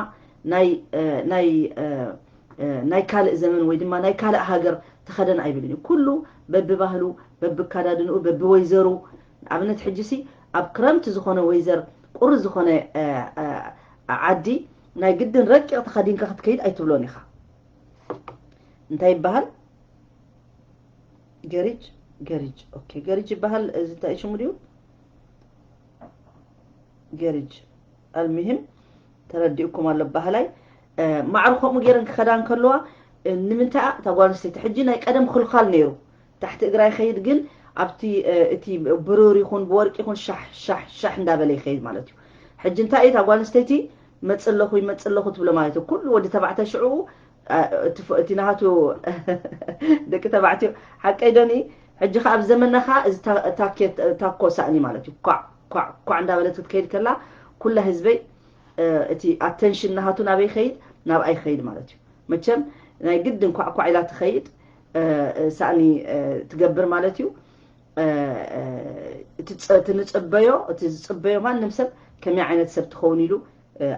ናይ ናይ ናይ ካልእ ዘመን ወይ ድማ ናይ ካልእ ሃገር ተኸደን ኣይብልን እዩ። ኩሉ በብባህሉ በብካዳድንኡ በብወይዘሩ ንኣብነት ሕጂ ሲ ኣብ ክረምቲ ዝኾነ ወይዘር ቁሪ ዝኾነ ዓዲ ናይ ግድን ረቂቕ ተኸዲንካ ክትከይድ ኣይትብሎን ኢኻ። እንታይ ይበሃል? ገሪጅ ገሪጅ ኦኬ ገሪጅ ይበሃል። እዚ እንታይ ሽሙ ድዩ? ገሪጅ ኣልሚሂም ተረዲእኩም ኣሎ ባህላይ። ማዕር ከምኡ ገይረን ክኸዳ እንከለዋ ንምንታይ እታ ጓል ኣንስተይቲ ሕጂ ናይ ቀደም ክልኻል ነይሩ ታሕቲ እግራ ይኸይድ ግን ኣብቲ እቲ ብሩር ይኹን ብወርቂ ይኹን ሻሕ ሻሕ ሻሕ እንዳበለ ይኸይድ ማለት እዩ። ሕጂ እንታይ እታ ጓል ኣንስተይቲ መፅለኹ ይመፅለኹ ትብሎ ማለት እዩ። ኩሉ ወዲ ተባዕታይ ሽዑ እቲ ናሃቱ ደቂ ተባዕትዮ ሓቀይ ዶኒ ሕጂ ከ ኣብ ዘመናኻ እዚ ታኮ ሳእኒ ማለት እዩ። ኳዕ ኳዕ ኳዕ እንዳበለት ክትከይድ ከላ ኩላ ህዝበይ እቲ ኣተንሽን ናሃቱ ናበይ ይኸይድ ናብኣ ይኸይድ ማለት እዩ። መቸም ናይ ግድን ኳዕ ኳዕ ኢላ ትኸይድ ሳእኒ ትገብር ማለት እዩ። እቲ ንፅበዮ እቲ ዝፅበዮ ማንም ሰብ ከመይ ዓይነት ሰብ ትኸውን ኢሉ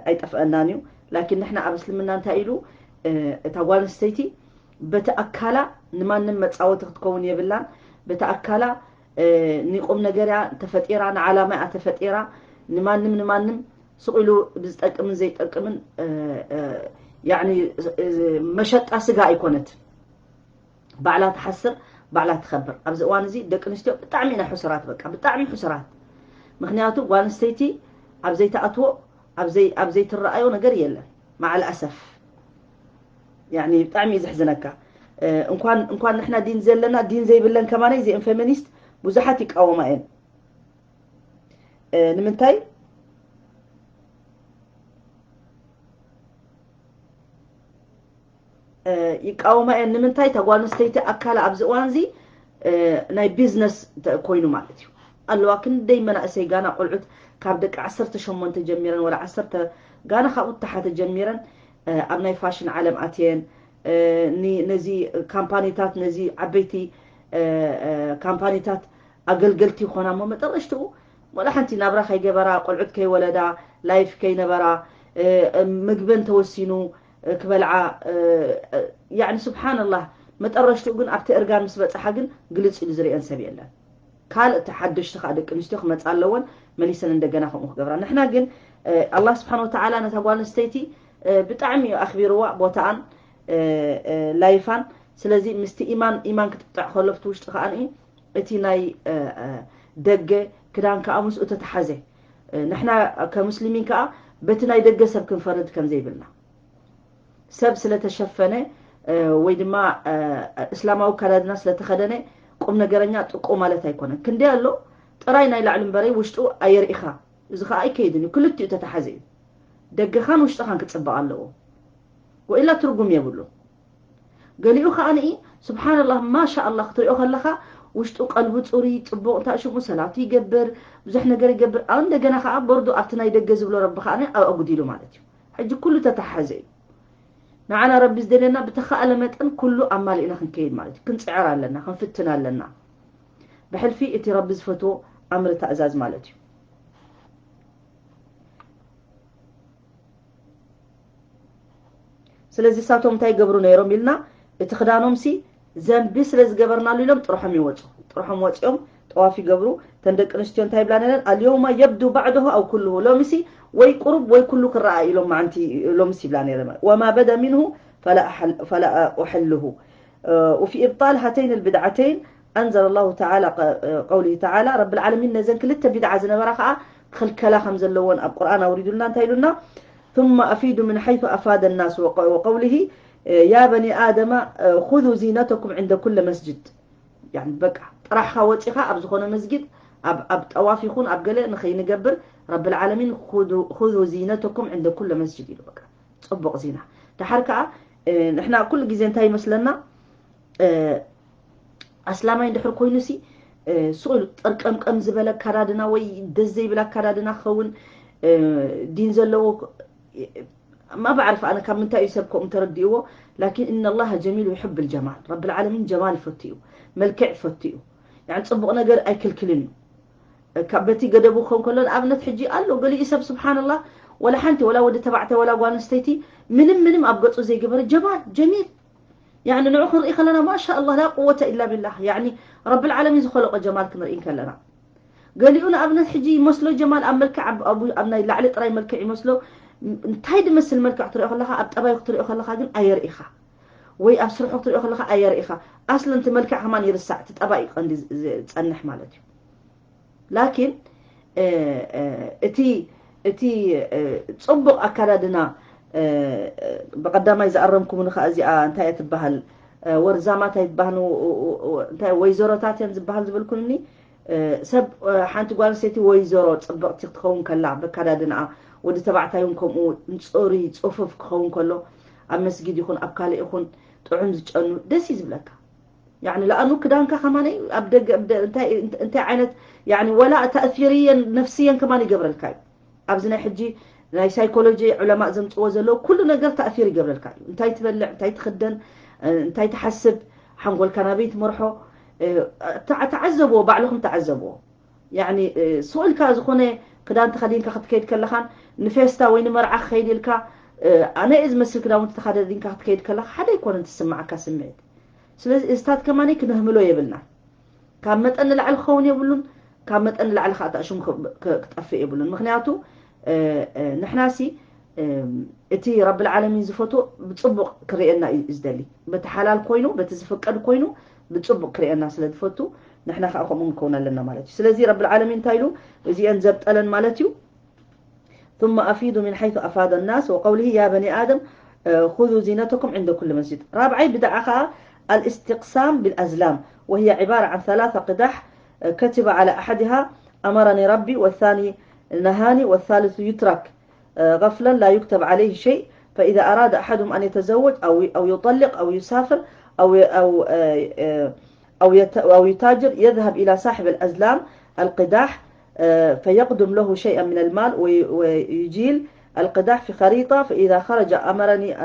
ኣይጠፍአናን እዩ። ላኪን ንሕና ኣብ እስልምና እንታይ ኢሉ እታ ጓል ኣንስተይቲ በቲ ኣካላ ንማንም መፃወቲ ክትከውን የብላን። በቲ ኣካላ ንቁም ነገር እያ ተፈጢራ ንዓላማ እያ ተፈጢራ። ንማንም ንማንም ስቕ ኢሉ ብዝጠቅምን ዘይጠቅምን ያኒ መሸጣ ስጋ ኣይኮነትን። ባዕላ ትሓስር ባዕላ ትኸብር። ኣብዚ እዋን እዚ ደቂ ኣንስትዮ ብጣዕሚ ኢና ሕሱራት በቃ ብጣዕሚ ሕሱራት። ምክንያቱ ጓል ኣንስተይቲ ኣብ ዘይትኣትዎ ኣብ ዘይትረኣዮ ነገር የለን። ማዓል ኣሰፍ ያኒ ብጣዕሚ እዩ ዘሕዝነካ። እንኳን እንኳን ንሕና ዲን ዘለና ዲን ዘይብለን ከማነይ እዚአን ፌሚኒስት ብዙሓት ይቃወማ እየን። ንምንታይ ይቃወማ እየን? ንምንታይ እታ ጓል ኣንስተይቲ ኣካላ ኣብዚ እዋን እዚ ናይ ቢዝነስ ኮይኑ ማለት እዩ ኣለዋ። ክንደይ መናእሰይ ጋና ቆልዑት ካብ ደቂ ዓሰርተ ሸሞንተ ጀሚረን ወላ ዓሰርተ ጋና ካብኡ ተሓተ ጀሚረን ኣብ ናይ ፋሽን ዓለም ኣትየን ነዚ ካምፓኒታት ነዚ ዓበይቲ ካምፓኒታት ኣገልገልቲ ይኾና እሞ መጠረሽትኡ ወላ ሓንቲ ናብራ ከይገበራ ቆልዑት ከይወለዳ ላይፍ ከይነበራ ምግበን ተወሲኑ ክበልዓ ያኒ ስብሓንላህ መጠረሽትኡ ግን ኣብቲ እርጋን ምስ በፅሓ ግን ግልፅ ኢሉ ዝርእየን ሰብ የለን። ካልእ እቲ ሓደሽቲ ከዓ ደቂ ኣንስትዮ ክመፃ ኣለወን መሊሰን እንደገና ከምኡ ክገብራ። ንሕና ግን ኣላህ ስብሓን ወተዓላ ነታ ጓል ኣንስተይቲ ብጣዕሚ እዩ ኣኽቢርዋ ቦታኣን ላይፋን። ስለዚ ምስቲ ኢማን ኢማን ክትቅጣዕ ከሎ ብቲ ውሽጢ ከዓ እቲ ናይ ደገ ክዳን ከዓ ምስኡ ተተሓዘ። ንሕና ከሙስሊሚን ከዓ በቲ ናይ ደገ ሰብ ክንፈርድ ከም ዘይብልና ሰብ ስለተሸፈነ ወይ ድማ እስላማዊ ኣከዳድና ስለተኸደነ ቁም ነገረኛ ጥቁ ማለት ኣይኮነን። ክንደይ ኣሎ ጥራይ ናይ ላዕሊ እምበረይ ውሽጡ ኣየርኢኻ። እዚ ከዓ ኣይከይድን እዩ። ክልቲኡ ተተሓዘ እዩ። ደገኻን ውሽጥኻን ክፅበቕ ኣለዎ። ወኢላ ትርጉም የብሉ። ገሊኡ ከዓ ንኢ ስብሓንላህ ማሻ ኣላህ ክትሪኦ ከለኻ ውሽጡ ቀልቡ ፅሩይ ፅቡቕ እንታይ ሽሙ ሰላቱ ይገብር ብዙሕ ነገር ይገብር። ኣብ እንደገና ከዓ በርዱ ኣብቲ ናይ ደገ ዝብሎ ረቢ ከዓ ኣብ ኣጉዲሉ ማለት እዩ። ሕጂ ኩሉ ተተሓዘ እዩ። ንዓና ረቢ ዝደልየና ብተኻእለ መጠን ኩሉ ኣማሊእና ክንከይድ ማለት እዩ። ክንፅዕር ኣለና፣ ክንፍትን ኣለና። ብሕልፊ እቲ ረቢ ዝፈትዎ ኣምሪ ታእዛዝ ማለት እዩ። ስለዚ እሳቶም እንታይ ይገብሩ ነይሮም ኢልና እቲ ክዳኖም ሲ ዘንቢ ስለ ዝገበርናሉ ኢሎም ጥርሖም ይወፁ። ጥርሖም ወፂኦም ጠዋፍ ይገብሩ። ተን ደቂ ኣንስትዮ እንታይ ይብላ ነረን ኣልየውማ የብዱ ባዕድሁ ኣው ኩልሁ ሎምሲ ወይ ቁሩብ ወይ ኩሉ ክረኣ ኢሎም ማዓንቲ ሎምሲ ይብላ ነረን ወማ በደ ሚንሁ ፈላ ኡሐልሁ وفي إبطال هاتين البدعتين أنزل الله تعالى قوله تعالى رب العالمين ነዘን ክልተ ቢድዓ ዝነበራ ከዓ ክልከላ ከም ዘለዎን ኣብ ቁርኣን ኣውሪዱልና እንታይ ኢሉና ثم أفيدوا من حيث أفاد الناس وقوله يا بني آدم خذوا زينتكم عند كل مسجد يعني በቃ ጥራሕኻ ወፂኻ ኣብ ዝኾነ መስጊድ ኣብ ኣብ ጠዋፍ ይኹን ኣብ ገለ ንኸይንገብር ረብል ዓለሚን خذوا زينتكم عند كل مسجد ኢሉ በቃ ጽቡቕ ዜና። ደሓር ከኣ ንሕና ኩሉ ግዜ እንታይ ይመስለና? ኣስላማይ እንድሕር ኮይኑሲ፣ ሱቕ ኢሉ ጠርቀምቀም ዝበለ ኣካዳድና ወይ ደስ ዘይብል ኣካዳድና ክኸውን፣ ዲን ዘለዎ፣ ما بعرف ኣነ ካብ ምንታይ እዩ ሰብ ከምኡ ተረዲእዎ። ላኪን إن الله جميل يحب الجمال፣ ረብል ዓለሚን ጀማል ይፈቱ እዩ፣ መልክዕ ይፈቱ እዩ። ያኒ ጽቡቕ ነገር ኣይክልክልን እዩ። ካብ በቲ ገደቡ ክኸውን ከሎ ንኣብነት ሕጂ ኣሎ ገሊኡ ሰብ ስብሓንላ፣ ወላ ሓንቲ ወላ ወዲ ተባዕታይ ወላ ጓል ኣንስተይቲ ምንም ምንም ኣብ ገጹ ዘይገበረ ጀማል ጀሚል፣ ያኒ ንዑ ክንርኢ ከለና ማሻ ኣላህ ላ ቁወተ ኢላ ቢላህ፣ ያኒ ረብል ዓለሚን ዝኸለቆ ጀማል ክንርኢ ከለና። ገሊኡ ንኣብነት ሕጂ ይመስሎ ጀማል ኣብ መልክዕ ኣብ- ኣብ- ኣብ ናይ ላዕሊ ጥራይ መልክዕ ይመስሎ። እንታይ ድመስል መልክዕ ክትሪኦ ከለካ ኣብ ጠባዩ ክትሪኦ ከለካ ግን ኣየርኢኻ፣ ወይ ኣብ ስርሑ ክትሪኦ ከለካ ኣየርኢኻ። ኣስለን እቲ መልክዕ ከማን ይርሳዕ፣ እቲ ጠባይ እዩ ቀንዲ ዝ- ዝጸንሕ ማለት እዩ። ላኪን እቲ እቲ ጽቡቕ ኣካዳድና ብቐዳማይ ዝኣረምኩምኒ ከዓ እዚኣ እንታይ እያ ትበሃል? ወርዛማት ኣይትበሃል እንታይ ወይዘሮታት እየን ዝበሃል ዝበልኩንኒ። ሰብ ሓንቲ ጓል ኣንስተይቲ ወይዘሮ ጽብቕቲ ክትኸውን ከላ በካዳድንኣ፣ ወዲ ተባዕታይ እውን ከምኡ ንጽሩይ ጽፉፍ ክኸውን ከሎ ኣብ መስጊድ ይኹን ኣብ ካልእ ይኹን ጥዑም ዝጨኑ ደስ እዩ ዝብለካ። ያኒ ለኣኑ ክዳንካ ከማነይ ኣብ ደገ እንታይ እንታይ ዓይነት ያኒ ወላ ተእሲርየን ነፍስየን ከማን ይገብረልካ እዩ። ኣብዚ ናይ ሕጂ ናይ ሳይኮሎጂ ዑለማእ ዘምፅዎ ዘለዉ ኩሉ ነገር ተእሲር ይገብረልካ እዩ። እንታይ ትበልዕ፣ እንታይ ትኽደን፣ እንታይ ትሓስብ፣ ሓንጎልካ ናበይ ትመርሖ፣ ተዓ- ተዓዘብዎ፣ ባዕልኹም ተዓዘብዎ። ያኒ ስቕ ኢልካ ዝኾነ ክዳን ተኸዲንካ ክትከይድ ከለኻን ንፌስታ ወይ ንመርዓ ክኸይድ ኢልካ ኣነ እየ ዝመስል ክዳውንቲ ተኻደዲንካ ክትከይድ ከለኻ ሓደ ኣይኮነን ትስምዓካ ስምዒት። ስለዚ እዝታት ከማኒ ክነህምሎ የብልና። ካብ መጠን ንላዕሊ ክኸውን የብሉን፣ ካብ መጠን ንላዕሊ ከዓ ታሽሙ ክጠፍእ የብሉን። ምክንያቱ ንሕናሲ እቲ ረብል ዓለሚን ዝፈትዎ ብፅቡቕ ክርእየና እዩ ዝደሊ። በቲ ሓላል ኮይኑ በቲ ዝፍቀድ ኮይኑ ብፅቡቕ ክርእየና ስለ ዝፈቱ ንሕና ከዓ ከምኡ ንከውን ኣለና ማለት እዩ። ስለዚ ረብል ዓለሚን እንታይ ኢሉ እዚአን ዘብጠለን ማለት እዩ። ثم أفيضوا من حيث أفاض الناس وقوله يا بني آدم خذوا زينتكم عند كل مسجد. رابعي بدعة الاستقسام بالأزلام، وهي عبارة عن ثلاثة قدح كتب على أحدها أمرني ربي، والثاني نهاني، والثالث يترك غفلا لا يكتب عليه شيء، فإذا أراد أحدهم أن يتزوج أو أو يطلق أو يسافر أو أو أو يت- أو يتاجر يذهب إلى صاحب الأزلام القداح، فيقدم له شيئا من المال ويجيل القداح في خريطة، فإذا خرج أمرني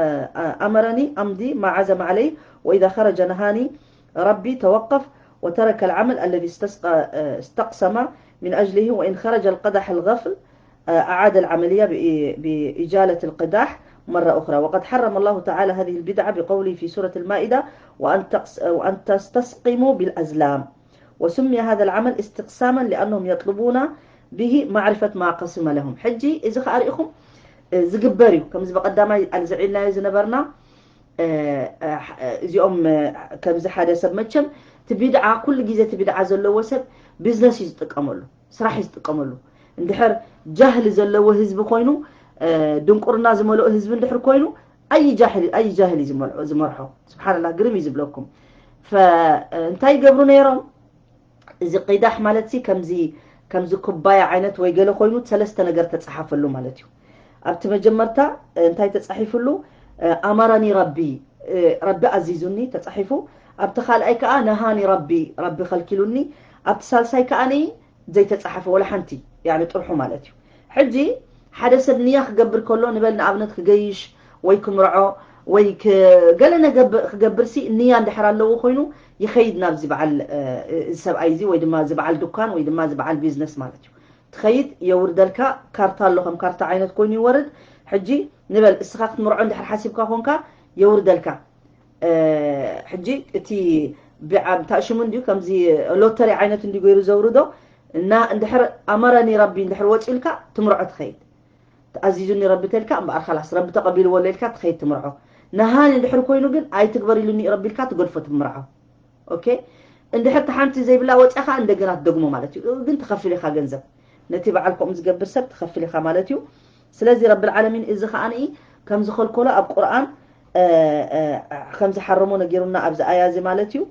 أمرني أمضي ما عزم عليه، وإذا خرج نهاني ربي توقف وترك العمل الذي استقسم من أجله، وإن خرج القدح الغفل أعاد العملية بإجالة القداح مرة أخرى. وقد حرم الله تعالى هذه البدعة بقوله في سورة المائدة وأن تستسقموا بالأزلام، وسمي هذا العمل استقساما لأنهم يطلبون به معرفة ما قسم لهم. ሕጂ እዚ ከኣ ርኢኹም ዝግበር እዩ። ከምዚ በቐዳማይ ኣልዝዒልናዮ ዝነበርና እዚኦም ከምዚ ሓደ ሰብ መቸም እቲ ቢድዓ ኩሉ ግዜ እቲ ቢድዓ ዘለዎ ሰብ ቢዝነስ እዩ ዝጥቀመሉ፣ ስራሕ እዩ ዝጥቀመሉ። እንድሕር ጃህሊ ዘለዎ ህዝቢ ኮይኑ ድንቁርና ዝመልኦ ህዝቢ እንድሕር ኮይኑ ኣይ ጃህሊ ኣይ ጃህሊ ዝመርሖ። ስብሓንላ ግርም እዩ ዝብለኩም። እንታይ ይገብሩ ነይሮም? እዚ ቂዳሕ ማለት ሲ ከምዚ ከምዚ ኩባያ ዓይነት ወይ ገለ ኮይኑ ሰለስተ ነገር ተፃሓፈሉ ማለት እዩ። ኣብቲ መጀመርታ እንታይ ተፃሒፍሉ? ኣመረኒ ረቢ፣ ረቢ ኣዚዙኒ ተፃሒፉ። ኣብቲ ካልኣይ ከዓ ነሃኒ ረቢ፣ ረቢ ከልኪሉኒ። ኣብቲ ሳልሳይ ከዓ ዘይተፃሓፈ ወላ ሓንቲ ያኒ ጥርሑ ማለት እዩ። ሕጂ ሓደ ሰብ ንያ ክገብር ከሎ ንበል ንኣብነት ክገይሽ ወይ ክምርዖ ወይ ገለ ነገር ክገብር ሲ ንያ እንድሕር ኣለዎ ኮይኑ ይኸይድ ናብዚ በዓል ሰብኣይ እዚ ወይ ድማ እዚ በዓል ዱካን ወይ ድማ እዚ በዓል ቢዝነስ ማለት እዩ። ትኸይድ የውርደልካ ካርታ ኣሎ፣ ከም ካርታ ዓይነት ኮይኑ ይወርድ። ሕጂ ንበል እስኻ ክትምርዖ እንድሕር ሓሲብካ ኮንካ የውርደልካ። ሕጂ እቲ ብዓብ ታእሽሙ እንዲዩ ከምዚ ሎተሪ ዓይነት እንዲ ገይሩ ዘውርዶ እና እንድሕር ኣመረኒ ረቢ እንድሕር ወፂልካ ትምርዖ ትኸይድ። ተኣዚዙኒ ረቢ ተልካ እምበኣር ኻላስ ረቢ ተቐቢልዎ ለልካ ትኸይድ ትምርዖ። ነሃኒ እንድሕር ኮይኑ ግን ኣይትግበር ኢሉኒ ረቢ ኢልካ ትገድፎ ትምርዖ። ኦኬ፣ እንድሕር ተሓንቲ ዘይብላ ወፅኻ እንደገና ትደግሞ ማለት እዩ። ግን ትኸፍል ኢኻ ገንዘብ ነቲ በዓል ከምኡ ዝገብር ሰብ ትኸፍል ኢኻ ማለት እዩ። ስለዚ ረብል ዓለሚን እዚ ከዓኒ ከም ዝኸልከሎ ኣብ ቁርኣን ከም ዝሓረሞ ነጊሩና ኣብዚ ኣያ እዚ ማለት እዩ።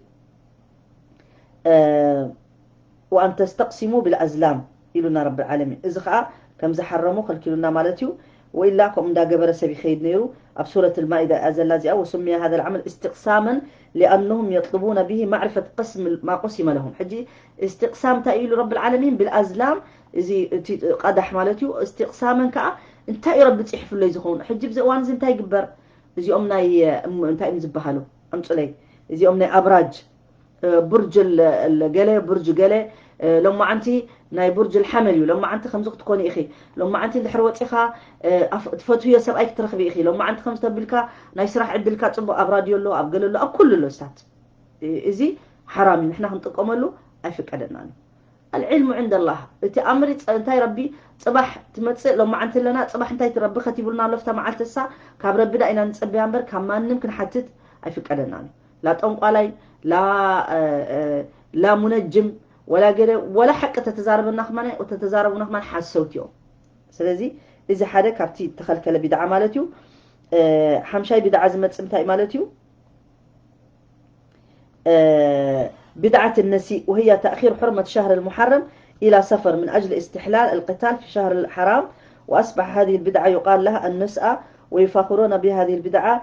وأن تستقسموا بالأزلام ኢሉና ረብል ዓለሚን። እዚ ከዓ ከም ዝሓረሞ ከልኪሉና ማለት እዩ። ወኢላ ከምኡ እንዳገበረ ሰብ ይኸይድ ነይሩ። ኣብ ሱረት ልማኢዳ እያ ዘላ እዚኣ። وسمي هذا العمل استقساما لأنهم يطلبون به معرفة قسم ما قسم لهم. ሕጂ استقسام እንታይ ኢሉ ረብል ዓለሚን ብልኣዝላም፣ እዚ እቲ ቀዳሕ ማለት እዩ። استقساما ከዓ እንታይ እዩ ረቢ ፅሒፉለይ ዝኸውን? ሕጂ ብዚ እዋን እዚ እንታይ ይግበር? እዚኦም ናይ እንታይ እዮም ዝበሃሉ? ኣምፁለይ። እዚኦም ናይ ኣብራጅ ቡርጅ ገለ ቡርጅ ገለ ሎማዓንቲ ናይ ቡርጅ ልሓመል እዩ። ሎማዓንቲ ከምዚ ክትኮኒ ኢኺ፣ ሎማዓንቲ እንድሕር ወፂኻ ትፈትዮ ሰብኣይ ክትረኽቢ ኢኺ፣ ሎማዓንቲ ከምዚ ተቢልካ ናይ ስራሕ ዕድልካ ፅቡቅ ኣብ ራድዮ ኣሎ፣ ኣብ ገለ ኣሎ፣ ኣብ ኩሉ ኣሎ። ስታት እዚ ሓራም እዩ፣ ንሕና ክንጥቀመሉ ኣይፍቀደናን እዩ። ኣልዕልሙ ዕንደ ላህ። እቲ ኣምሪ እንታይ ረቢ ፅባሕ ትመፅእ ሎማዓንቲ ኣለና፣ ፅባሕ እንታይ ረቢ ከቲቡልና ኣሎ ፍታ መዓልቲ እሳ፣ ካብ ረቢ ዳ ኢና ንፅበያ እምበር ካብ ማንም ክንሓትት ኣይፍቀደናን እዩ። ላ ጠንቋላይ ላ ላ ሙነጅም ወላ ገለ ወላ ሓቂ ተተዛረበና ከማን ተተዛረቡና ከማን ሓሰውቲ እዮም። ስለዚ እዚ ሓደ ካብቲ ተኸልከለ ቢድዓ ማለት እዩ። ሓምሻይ ቢድዓ ዝመፅእ እንታይ ማለት እዩ? بدعة النسيء، وهي تأخير حرمة شهر المحرم إلى صفر من أجل استحلال القتال في شهر الحرام، وأصبح هذه البدعة يقال لها النسأة، ويفاخرون بهذه البدعة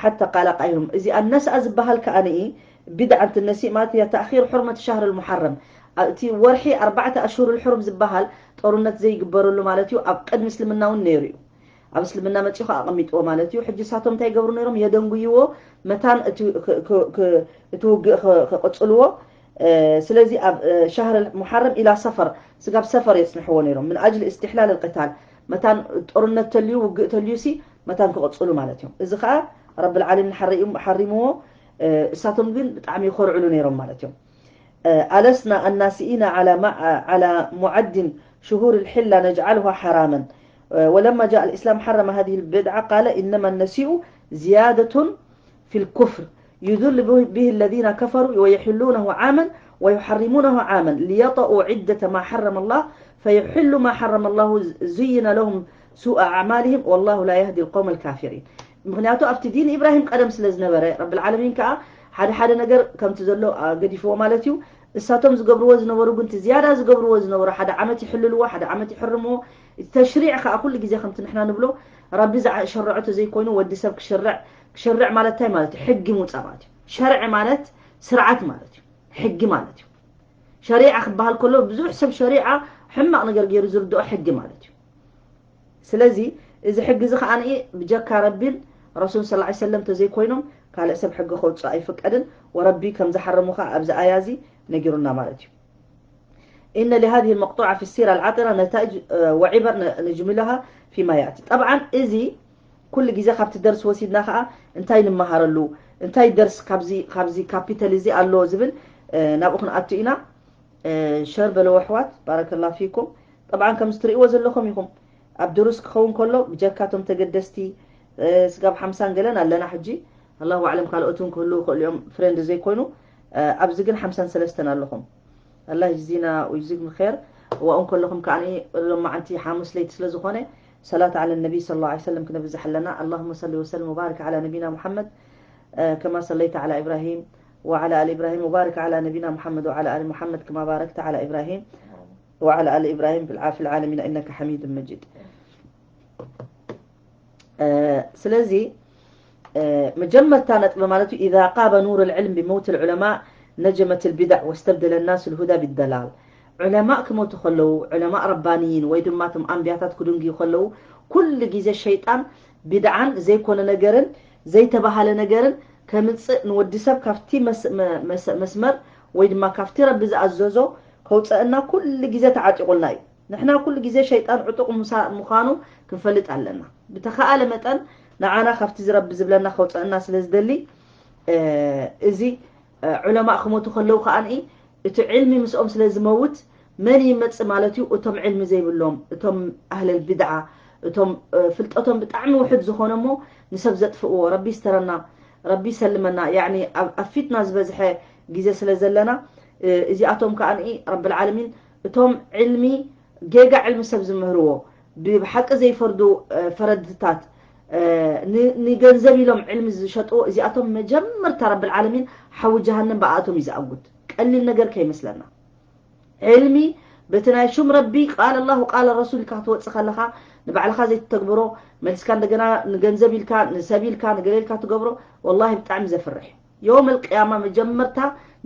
حتى قال قائلهم. እዚ ኣነስኣ ዝበሃል ከኣ ንኢ بدعة النسيء ማለት እያ تأخير حرمة شهر المحرم። እቲ ወርሒ ኣርባዕተ ኣሽሁር الحرم ዝበሃል ጦርነት ዘይግበረሉ ማለት እዩ። ኣብ ቅድሚ እስልምና እውን ነይሩ እዩ። ኣብ እስልምና መፂኡ ከዓ ኣቐሚጥዎ ማለት እዩ። ሕጂ እሳቶም እንታይ ይገብሩ ነይሮም? የደንጉይዎ መታን እቲ ውግእ ክቕፅልዎ። ስለዚ ኣብ ሻህር ሙሓረም ኢላ ሰፈር ስጋብ ሰፈር የፅንሕዎ ነይሮም። ምን ኣጅሊ እስትሕላል ልቅታል መታን ጦርነት ተልዩ ውግእ ተልዩ ሲ መታን ክቕፅሉ ማለት እዮም። እዚ ከዓ ረብል ዓለሚን ሓሪምዎ። እሳቶም ግን ብጣዕሚ ይኮርዕሉ ነይሮም ማለት እዮም። ألسنا الناسئين على ما على معد شهور الحلة نجعلها حراما. ولما جاء الإسلام حرم هذه البدعة قال إنما النسيء زيادة في الكفر يذل به الذين كفروا ويحلونه عاما ويحرمونه عاما ليطأوا عدة ما حرم الله فيحلوا ما حرم الله زين لهم سوء أعمالهم والله لا يهدي القوم الكافرين. ምክንያቱ ኣብቲ ዲን ኢብራሂም ቀደም ስለ ዝነበረ ረብል ዓለሚን ከዓ ሓደ ሓደ ነገር ከምቲ ዘሎ ገዲፍዎ ማለት እዩ። እሳቶም ዝገብርዎ ዝነበሩ ግን እቲ ዝያዳ ዝገብርዎ ዝነበሩ ሓደ ዓመት ይሕልልዎ፣ ሓደ ዓመት ይሕርምዎ። እቲ ተሽሪዕ ከዓ ኩሉ ግዜ ከምቲ ንሕና ንብሎ ረቢ ዝሸረዖ ተዘይኮይኑ ወዲ ሰብ ክሽርዕ ክሽርዕ ማለት እንታይ ማለት እዩ? ሕጊ ምውፃእ ማለት እዩ። ሸርዒ ማለት ስርዓት ማለት እዩ። ሕጊ ማለት እዩ። ሸሪዓ ክበሃል ከሎ ብዙሕ ሰብ ሸሪዓ ሕማቕ ነገር ገይሩ ዝርድኦ ሕጊ ማለት እዩ። ስለዚ እዚ ሕጊ እዚ ከዓ ብጀካ ረቢን ረሱል ስ ሰለም ተዘይኮይኖም ካልእ ሰብ ሕጊ ከውፅእ ኣይፍቀድን። ወረቢ ከም ዝሓረሙ ከዓ ኣብዚ ኣያ እዚ ነጊሩና ማለት እዩ። إن لهذه المقطوعة في السيرة العطرة نتائج وعبر نجملها فيما يأتي. طبعا እዚ ኩሉ ግዜ ካብቲ ደርሲ ወሲድና ከዓ እንታይ ንመሃረሉ እንታይ ደርሲ ካብዚ ካብዚ ካፒተል እዚ ኣሎ ዝብል ናብኡ ክንኣቱ ኢና። ሸር በለዎ ኣሕዋት ባረከላ ፊኩም። ጠብዓን ከምዚ ትርእይዎ ዘለኹም ኢኹም ኣብ ድሩስ ክኸውን ከሎ ብጀካቶም ተገደስቲ ስጋብ ሓምሳን ገለን ኣለና ሕጂ ኣላሁ ኣዕለም ካልኦት እውን ክህልዉ ይኽእሉ እዮም ፍሬንድ ዘይኮይኑ ኣብዚ ግን ሓምሳን ሰለስተን ኣለኹም ኣላህ ይጅዚና ወይጅዚኩም ኸይር እዋኡ ከለኹም ከዓ ሎማዓንቲ ሓሙስ ለይቲ ስለ ዝኾነ ሰላት ዓለ ነቢ ስለ ላ ሰለም ክነብዝሕ ኣለና اللهم صل وسلم وبارك على نبينا محمد كما صليت على إبراهيم وعلى آل إبراهيم وبارك على نبينا محمد وعلى آل محمد كما باركت على إبراهيم وعلى آل إبراهيم في العالمين إنك حميد مجيد. ስለዚ መጀመርታ ነጥቢ ማለት እዩ إذا غاب نور العلم بموت العلماء نجمت البدع واستبدل الناس الهدى بالضلال. ዑለማእ ክሞቱ ከለዉ ዑለማእ ረባንይን ወይ ድማ እቶም ኣንብያታት ክድንግዩ ከለዉ ኩሉ ግዜ ሸይጣን ቢድዓን ዘይኮነ ነገርን ዘይተባሃለ ነገርን ከምፅእ ንወዲ ሰብ ካብቲ መስመር ወይ ድማ ካብቲ ረቢ ዝኣዘዞ ከውፀአና ኩሉ ግዜ ተዓጢቑልና እዩ። ንሕና ኩሉ ግዜ ሸይጣን ዕጡቕ ምዃኑ ክንፈልጥ ኣለና። ብተኸኣለ መጠን ንዓና ካብቲ ዝረቢ ዝብለና ከውፀአና ስለ ዝደሊ እዚ ዑለማእ ክሞቱ ከለዉ ከዓ እቲ ዕልሚ ምስኦም ስለ ዝመውት መን ይመጽእ ማለት እዩ? እቶም ዕልሚ ዘይብሎም፣ እቶም ኣህለል ቢድዓ፣ እቶም ፍልጠቶም ብጣዕሚ ውሑድ ዝኾነ እሞ ንሰብ ዘጥፍእዎ። ረቢ ይስተረና፣ ረቢ ይሰልመና። ያዕኒ ኣብ ፊትና ዝበዝሐ ግዜ ስለ ዘለና እዚኣቶም ከዓ ረብል ዓለሚን እቶም ዕልሚ ጌጋ ዕልሚ ሰብ ዝምህርዎ ብሓቂ ዘይፈርዱ ፈረድታት ንገንዘብ ኢሎም ዕልሚ ዝሸጥዎ እዚኣቶም መጀመርታ ረብል ዓለሚን ሓዊ ጀሃነም ብኣኣቶም እዩ ዝኣጉድ። ቀሊል ነገር ከይመስለና። ዕልሚ በቲ ናይ ሹም ረቢ ቃል ኣላህ ቃል ረሱል ኢልካ ክትወፅእ ከለኻ ንባዕልኻ ዘይትተግብሮ፣ መልስካ እንደገና ንገንዘብ ኢልካ፣ ንሰብ ኢልካ፣ ንገለ ኢልካ ትገብሮ፣ ወላሂ ብጣዕሚ ዘፍርሕ እዩ። የውመል ቅያማ መጀመርታ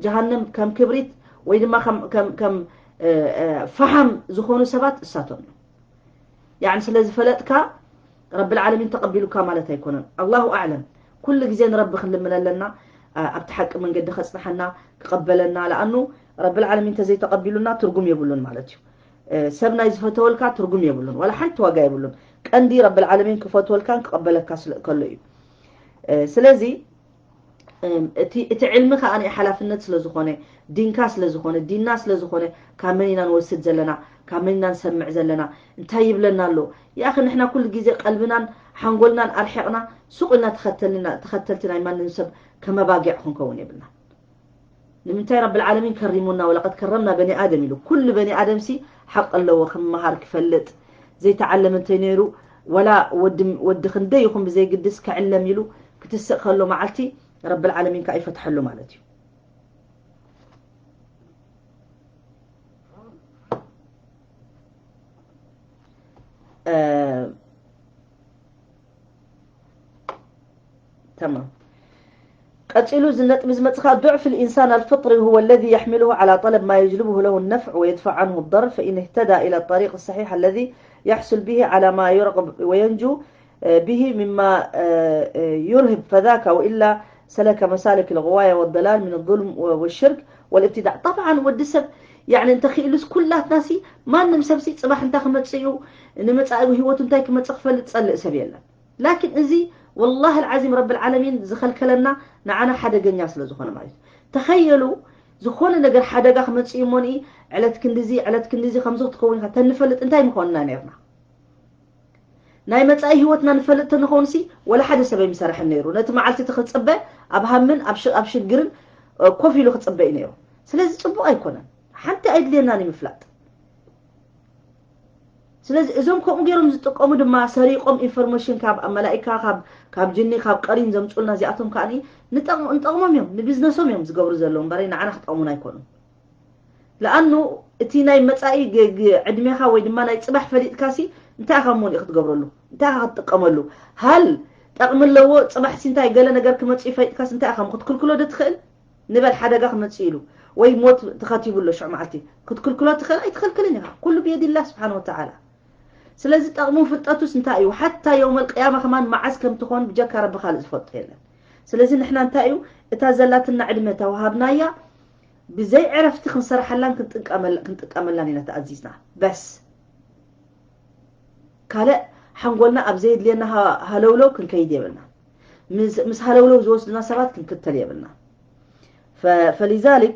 ጀሃነም ከም ክብሪት ወይ ድማ ከም ከም ከም እ፣ እ፣ ፈሓም ዝኾኑ ሰባት እሳቶም እዮም። ያዕኒ ስለ ዝፈለጥካ ረብል ዓለሚን ተቐቢሉካ ማለት ኣይኮነን። ኣላሁ ኣዕለም። ኩሉ ግዜ ንረቢ ክንልምን ኣለና፣ ኣ፣ ኣብቲ ሓቂ መንገዲ ከጽንሓና፣ ክቐበለና። ለኣኑ ረብል ዓለሚን እንተዘይተቐቢሉና ትርጉም የብሉን ማለት እዩ። እ፣ ሰብ ናይ ዝፈተወልካ ትርጉም የብሉን፣ ዋላ ሓንቲ ዋጋ የብሉን። ቀንዲ ረብል ዓለሚን ክፈትወልካን ክቐበለካ ስለ ከሎ እዩ። እ፣ ስለዚ እም፣ እቲ እቲ ዕልሚ ከኣ ናይ ሓላፍነት ስለ ዝኾነ፣ ዲንካ ስለ ዝኾነ፣ ዲንና ስለ ዝኾነ፣ ካብ መን ኢና ንወስድ ዘለና፣ ካብ መን ኢና ንሰምዕ ዘለና፣ እንታይ ይብለና ኣሎ? ያኺ ንሕና ኩሉ ግዜ ቀልብናን ሓንጎልናን ኣርሒቕና ሱቕ ኢልና ተኸተልና ተኸተልቲ ናይ ማንም ሰብ ከመባጊዕ ክንከውን የብልና። ንምንታይ ረብል ዓለሚን ከሪሙና፣ ወለቀድ ከረምና በኒ ኣደም ኢሉ። ኩሉ በኒ ኣደምሲ ሓቂ ኣለዎ ክመሃር ክፈልጥ። ዘይተዓለመ እንተይ ነይሩ፣ ወላ ወዲ ወዲ ክንደይ ይኹን ብዘይግድስ ክዕለም ኢሉ ክትስእ ከሎ መዓልቲ ረብል ዓለሚን ከኣ ይፈትሐሉ ማለት እዩ። እ፣ ተማም። ቀጺሉ እዚ ነጥቢ ዝመጽኻ ضعف الإنسان الفطري هو الذي يحمله على طلب ما يجلبه له النفع ويدفع عنه الضر فإن اهتدى إلى الطريق الصحيح الذي يحصل به على ما يرغب وينجو به مما يرهب فذاك وإلا سلك مسالك الغواية والضلال من الظلم والشرك والابتداع. طبعا ወዲ ሰብ ያዕኒ እንተኽኢሉስ ኩላትናሲ ማንም ሰብሲ ጽባሕ እንታይ ክመጽእ እዩ ንመጻኢ ህይወቱ እንታይ ክመጽእ ክፈልጥ ጸልእ ሰብ የለን። ላኪን እዚ ወላሂ ኣልዓዚም ረብል ዓለሚን ዝኸልከለና ንዓና ሓደገኛ ስለ ዝኾነ ማለት እዩ። ተኸየሉ ዝኾነ ነገር ሓደጋ ክመጽእ እዩ እሞኒ ዕለት ክንድዚ ዕለት ክንድዚ ከምዚ ክትከውን ኢኻ ተንፈልጥ እንታይ ምኾንና ነርና? ናይ መጻኢ ህይወትና ንፈልጥ ተንኸውንሲ ወላ ሓደ ሰብ ኣይምሰርሐን ነይሩ። ነቲ መዓልቲ እቲ ክጽበ ኣብ ሃምን ኣብ ሽ- ኣብ ሽግርን እ፣ ኮፍ ኢሉ ክጽበ እዩ ነይሩ። ስለዚ ጽቡቕ ኣይኮነን። ሓንቲ ኣይድልየናን እዩ ምፍላጥ። ስለዚ እዞም ከምኡ ገይሮም ዝጥቀሙ ድማ ሰሪቆም ኢንፎርሜሽን ካብ መላኢካ ካብ ካብ ጅኒ ካብ ቀሪን ዘምጹልና እዚኣቶም ከዓኒ ንጠቕሞ- ንጠቕሞም እዮም ንቢዝነሶም እዮም ዝገብሩ ዘለዉ እምበረይ ንዓና ክጠቕሙና ኣይኮኑን። ለኣኑ እቲ ናይ መጻኢ ግ- ግ- ዕድሜኻ ወይ ድማ ናይ ጽባሕ ፈሊጥካሲ እንታይ ኢኻ እሞ ክትገብረሉ እንታይ ኢኻ ክትጥቀመሉ? ሃል ጠቕሚ ኣለዎ ጽባሕሲ እንታይ ገለ ነገር ክመጽእ ፈሊጥካሲ እንታይ ኢኻ ክትክልክሎ ዶ ትኽእል? ንበል ሓደጋ ክመጽእ ኢሉ ወይ ሞት ተኸቲቡ ኣሎ ሽዑ መዓልቲ ክትክልክሎ ትኽእል ኣይትኽልክልን ኢኻ። ኩሉ ብየድ ላህ ስብሓን ወተዓላ። ስለዚ ጠቕሙ ፍልጠቱስ እንታይ እዩ? ሓታ የውመል ቅያማ ከማን መዓስ ከም ትኾን ብጀካ ረቢ ካልእ ዝፈልጦ የለን። ስለዚ ንሕና እንታይ እዩ እታ ዘላትና ዕድመ ተዋሃብናያ ብዘይ ዕረፍቲ ክንሰርሓላን ክንጥቀመል- ክንጥቀመላን ኢና ተኣዚዝና። በስ ካልእ ሓንጎልና ኣብ ዘየድልየና ሃ- ሃለውለው ክንከይድ የብልና። ምስ ምስ ሃለውለው ዝወስዱና ሰባት ክንክተል የብልና። ፈ- ፈሊዛሊክ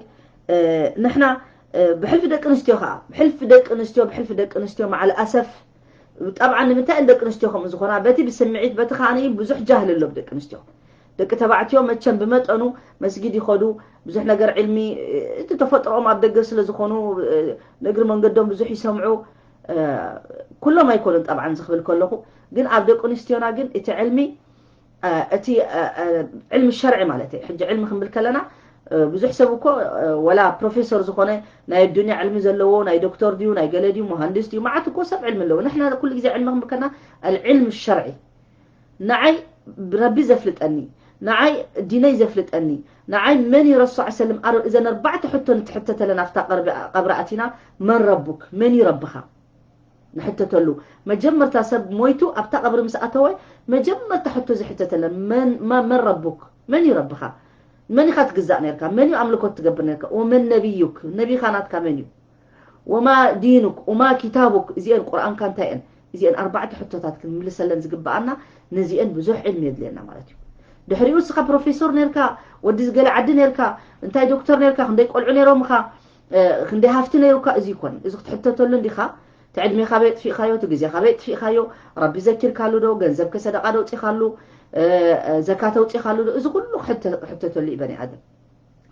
እ፣ ንሕና እ፣ ብሕልፊ ደቂ ኣንስትዮ ከዓ ብሕልፊ ደቂ ኣንስትዮ ብሕልፊ ደቂ ኣንስትዮ መዓል ኣሰፍ ጠብዓ ንምንታይ እን ደቂ ኣንስትዮ ከምኡ ዝኾና በቲ ብስምዒት በቲ ከዓ ብዙሕ ጃህል ኣሎ ብደቂ ኣንስትዮ። ደቂ ተባዕትዮ መቸም ብመጠኑ መስጊድ ይኸዱ፣ ብዙሕ ነገር ዕልሚ እቲ ተፈጥሮኦም ኣብ ደገ ስለ ዝኾኑ እግሪ መንገዶም ብዙሕ ይሰምዑ። ኩሎም ኣይኮኑን ጠብዓን ዝኽብል ከለኹ፣ ግን ኣብ ደቂ ኣንስትዮና ግን እቲ ዕልሚ እቲ ዕልሚ ሸርዒ ማለት እዩ። ሕጂ ዕልሚ ክንብል ከለና ብዙሕ ሰብ እኮ ወላ ፕሮፌሰር ዝኾነ ናይ ኣዱንያ ዕልሚ ዘለዎ ናይ ዶክተር ድዩ ናይ ገለ ድዩ መሃንድስ ድዩ መዓት እኮ ሰብ ዕልሚ ኣለዎ። ንሕና ኩሉ ግዜ ዕልሚ ክንብል ከለና ኣልዕልም ሸርዒ ንዓይ ረቢ ዘፍልጠኒ፣ ንዓይ ዲነይ ዘፍልጠኒ፣ ንዓይ መን እዩ ረሱል ሰለም ኣር- እዘን ኣርባዕተ ሕቶ ንትሕተተለን ኣብታ ቀርቢ- ቀብሪ ኣቲና፣ መን ረቡክ? መን እዩ ረብኻ? ንሕተተሉ። መጀመርታ ሰብ ሞይቱ ኣብታ ቀብሪ ምስ ኣተወ መጀመርታ ሕቶ ዝሕተተለን መን ማ- መን ረቡክ? መን እዩ ረብኻ? መን ኢኻ ትግዛእ ነርካ? መን እዩ ኣምልኮት ትገብር ነርካ? ወመን ነቢዩክ? ነቢኻ ናትካ መን እዩ? ወማ ዲኑክ ወማ ኪታቡክ እዚአን ቁርኣንካ እንታይ እን እዚአን ኣርባዕተ ሕቶታት ክንምልሰለን ዝግበኣና ነዚአን ብዙሕ ዕልሚ የድልየና ማለት እዩ። ድሕሪኡ እስኻ ፕሮፌሶር ነርካ፣ ወዲ ዝገለ ዓዲ ነርካ፣ እንታይ ዶክተር ነርካ፣ ክንደይ ቆልዑ ነይሮምኻ፣ ክንደይ ሃፍቲ ነይሩካ፣ እዚ ይኮን እዚ ክትሕተተሉ እንዲኻ። እቲ ዕድሜ ካበይ ጥፊእካዮ፣ እቲ ግዜ ካበይ ጥፊእካዮ፣ ረቢ ዘኪርካሉ ዶ፣ ገንዘብ ከሰደቃ ዶ ውፂኻሉ፣ ዘካ ተውፂኻሉ ዶ፣ እዚ ኩሉ ክሕተተሉ እዩ በኒ ኣደም።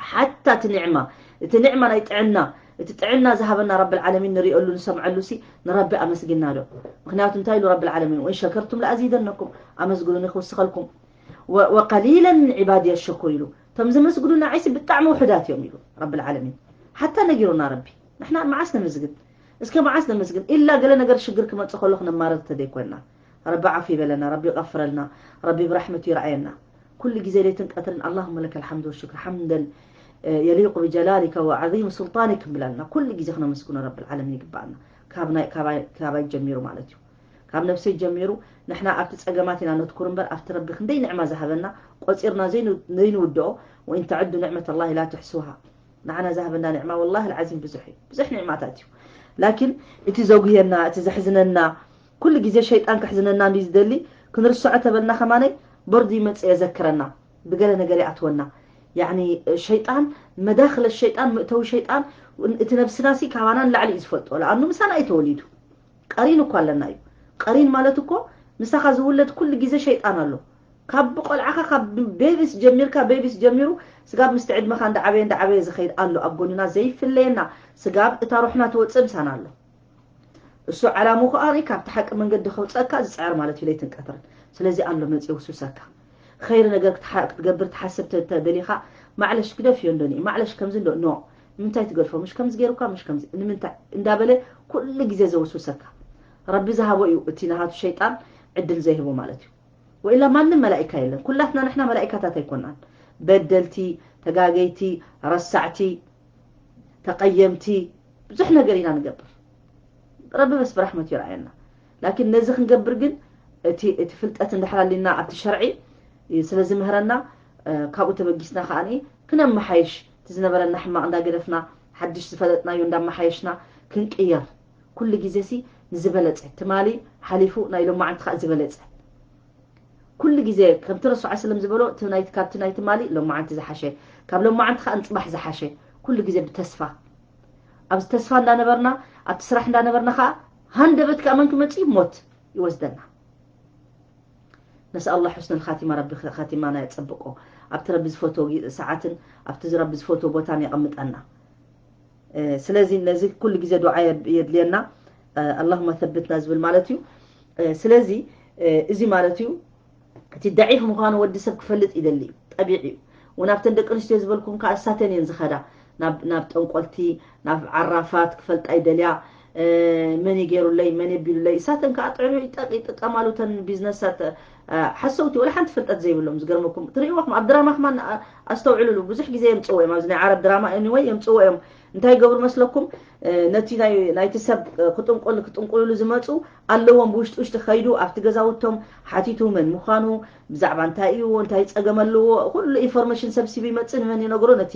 ሓታ እቲ ኒዕማ እቲ ኒዕማ ናይ ጥዕና እቲ ጥዕና ዝሃበና ረብል ዓለሚን ንሪኦሉ ንሰምዐሉ ሲ ንረቢ ኣመስጊና ዶ? ምክንያቱ እንታይ ኢሉ ረብል ዓለሚን ወን ሸከርቱም ለኣዚደነኩም ኣመስግኑኒ ክውስኸልኩም ወቀሊለን ምን ዒባድየ ሸኩር ኢሉ እቶም ዝመስግኑ ንዓይሲ ብጣዕሚ ውሑዳት እዮም ኢሉ ረብል ዓለሚን ሓታ ነጊሩና ረቢ ንሕና መዓስ ነመስግን እስከ መዓስ ነመስግን ኢላ ገለ ነገር ሽግር ክመጽእ ከሎ ክነማረር ተደይኮና። ረቢ ዓፉ ይበለና፣ ረቢ ይቐፍረልና፣ ረቢ ብራሕመቱ ይርኣየና። ኩሉ ግዜ ለይትን ቀትርን اللهم لك الحمد والشكر حمدا يليق بجلالك وعظيم سلطانك ክንብል ኣለና። ኩሉ ግዜ ክነመስግኖ ረብል ዓለሚን ይግባኣና። ካብ ናይ ካባይ ካባይ ጀሚሩ ማለት እዩ። ካብ ነፍሰይ ጀሚሩ ንሕና ኣብቲ ጸገማት ኢና ነትኩር እምበር ኣብቲ ረቢ ክንደይ ንዕማ ዝሃበና ቆጺርና ዘይንውድኦ وإن تعدوا نعمة الله لا تحصوها ንዓና ዝሃበና ኒዕማ ወላሂ ልዓዚም ብዙሕ እዩ። ብዙሕ ኒዕማታት እዩ። ላኪን እቲ ዘጉህየና፣ እቲ ዘሕዝነና፣ ኩሉ ግዜ ሸይጣን ከሕዝነና እንዲ ዝደሊ ክንርስዖ ተበልና ከማነይ በርዱ ይመጽእ የዘክረና። ብገለ ነገር ይኣትወና። ያኒ ሸይጣን መዳኽለ ሸይጣን ምእተዊ ሸይጣን እቲ ነብስና ሲ ካባና ንላዕሊ እዩ ዝፈልጦ። ለኣኑ ምሳና እዩ ተወሊዱ። ቀሪን እኮ ኣለና እዩ። ቀሪን ማለት እኮ ምሳኻ ዝውለድ ኩሉ ግዜ ሸይጣን ኣሎ። ካብ ቆልዓኻ ካብ ቤቢስ ጀሚርካ ቤቢስ ጀሚሩ ስጋብ ምስቲ ዕድመኻ እንዳዓበየ እንዳዓበየ ዝኸይድ ኣሎ ኣብ ጎንና ዘይፍለየና። ስጋብ እታ ሩሕና ትወፅእ ምሳና ኣሎ። እሱ ዓላሙ ከኣ ካብቲ ሓቂ መንገዲ ከውፀእካ ዝፅዕር ማለት እዩ ለይትን ቀትርን። ስለዚ ኣሎ መፅኡ ውስውሰካ። ኸይሪ ነገር ክትገብር ትሓስብ ተደሊኻ ማዕለሽ ግደፍዮ እንዶ ማዕለሽ ከምዚ እንዶ ኖ ንምንታይ ትገድፎ ምሽ ከምዚ ገይሩካ ምሽ ከምዚ ንምንታይ እንዳበለ ኩሉ ግዜ ዘውስውሰካ። ረቢ ዝሃቦ እዩ እቲ ናሃቱ ሸይጣን ዕድል ዘይህቦ ማለት እዩ። ወኢላ ማንም መላኢካ የለን። ኩላትና ንሕና መላኢካታት ኣይኮናን። በደልቲ፣ ተጋገይቲ፣ ረሳዕቲ፣ ተቐየምቲ ብዙሕ ነገር ኢና ንገብር። ረቢ በስ ብራሕመቱ ይርኣየና። ላኪን ነዚ ክንገብር ግን እቲ እቲ ፍልጠት እንድሕር ኣሊና ኣብቲ ሸርዒ ስለ ዝምህረና ካብኡ ተበጊስና ከኣ ክነመሓይሽ እቲ ዝነበረና ሕማቕ እንዳገደፍና ሓድሽ ዝፈለጥናዮ እንዳመሓየሽና ክንቅየር ኩሉ ግዜ ሲ ንዝበለጸ ትማሊ ሓሊፉ ናይ ሎማዓንቲ ከኣ ዝበለጸ ኩሉ ግዜ ከምቲ ረሱል ዓሰለም ዝበሎ እቲ ናይ ካብቲ ናይ ትማሊ ሎማዓንቲ ዝሓሸ ካብ ሎማዓንቲ ከኣ ንጽባሕ ዝሓሸ ኩሉ ግዜ ብተስፋ ኣብዚ ተስፋ እንዳነበርና ኣብቲ ስራሕ እንዳነበርና ከኣ ሃንደበት ከኣ መን ክመጽእ ሞት ይወስደና። ነስኣል ላህ ሑስነል ኻቲማ ረቢ ኻቲማና የጸብቆ ኣብቲ ረቢ ዝፈትዎ ሰዓትን ኣብቲ ረቢ ዝፈትዎ ቦታን የቐምጠና። ስለዚ ነዚ ኩሉ ግዜ ዱዓ የድልየና። ኣላሁመ ሰብትና ዝብል ማለት እዩ። ስለዚ እዚ ማለት እዩ እቲ ደዒፍ ምዃኑ ወዲ ሰብ ክፈልጥ ይደሊ እዩ። ጠቢዒ እዩ። እውን ኣብተን ደቂ ኣንስትዮ ዝበልኩም ከዓ እሳተን እየን ዝኸዳ ናብ ናብ ጠንቆልቲ ናብ ዓራፋት ክፈልጣ ይደልያ። መን ይገይሩለይ መን የቢሉለይ እሳተን ከዓ ጥዕኑ ይጠቅ ይጥቀማሉ ተን ቢዝነሳት። ሓሰውቲ ወላ ሓንቲ ፍልጠት ዘይብሎም ዝገርመኩም ትርእይዋ ኣብ ድራማ ከማን ኣስተውዕሉሉ ብዙሕ ግዜ የምፅዎ እዮም ኣብዚ ናይ ዓረብ ድራማ anyway የምፅዎ እዮም። እንታይ ይገብሩ መስለኩም? ነቲ ናይቲ ሰብ ክጥንቁል ክጥንቁልሉ ዝመፁ ኣለዎም ብውሽጢ ውሽጢ ከይዱ ኣብቲ ገዛውቶም ሓቲቱ መን ምዃኑ ብዛዕባ እንታይ እዩ እንታይ ፀገም ኣለዎ ኩሉ ኢንፎርሜሽን ሰብሲቡ ይመፅእ ንመን ይነግሮ ነቲ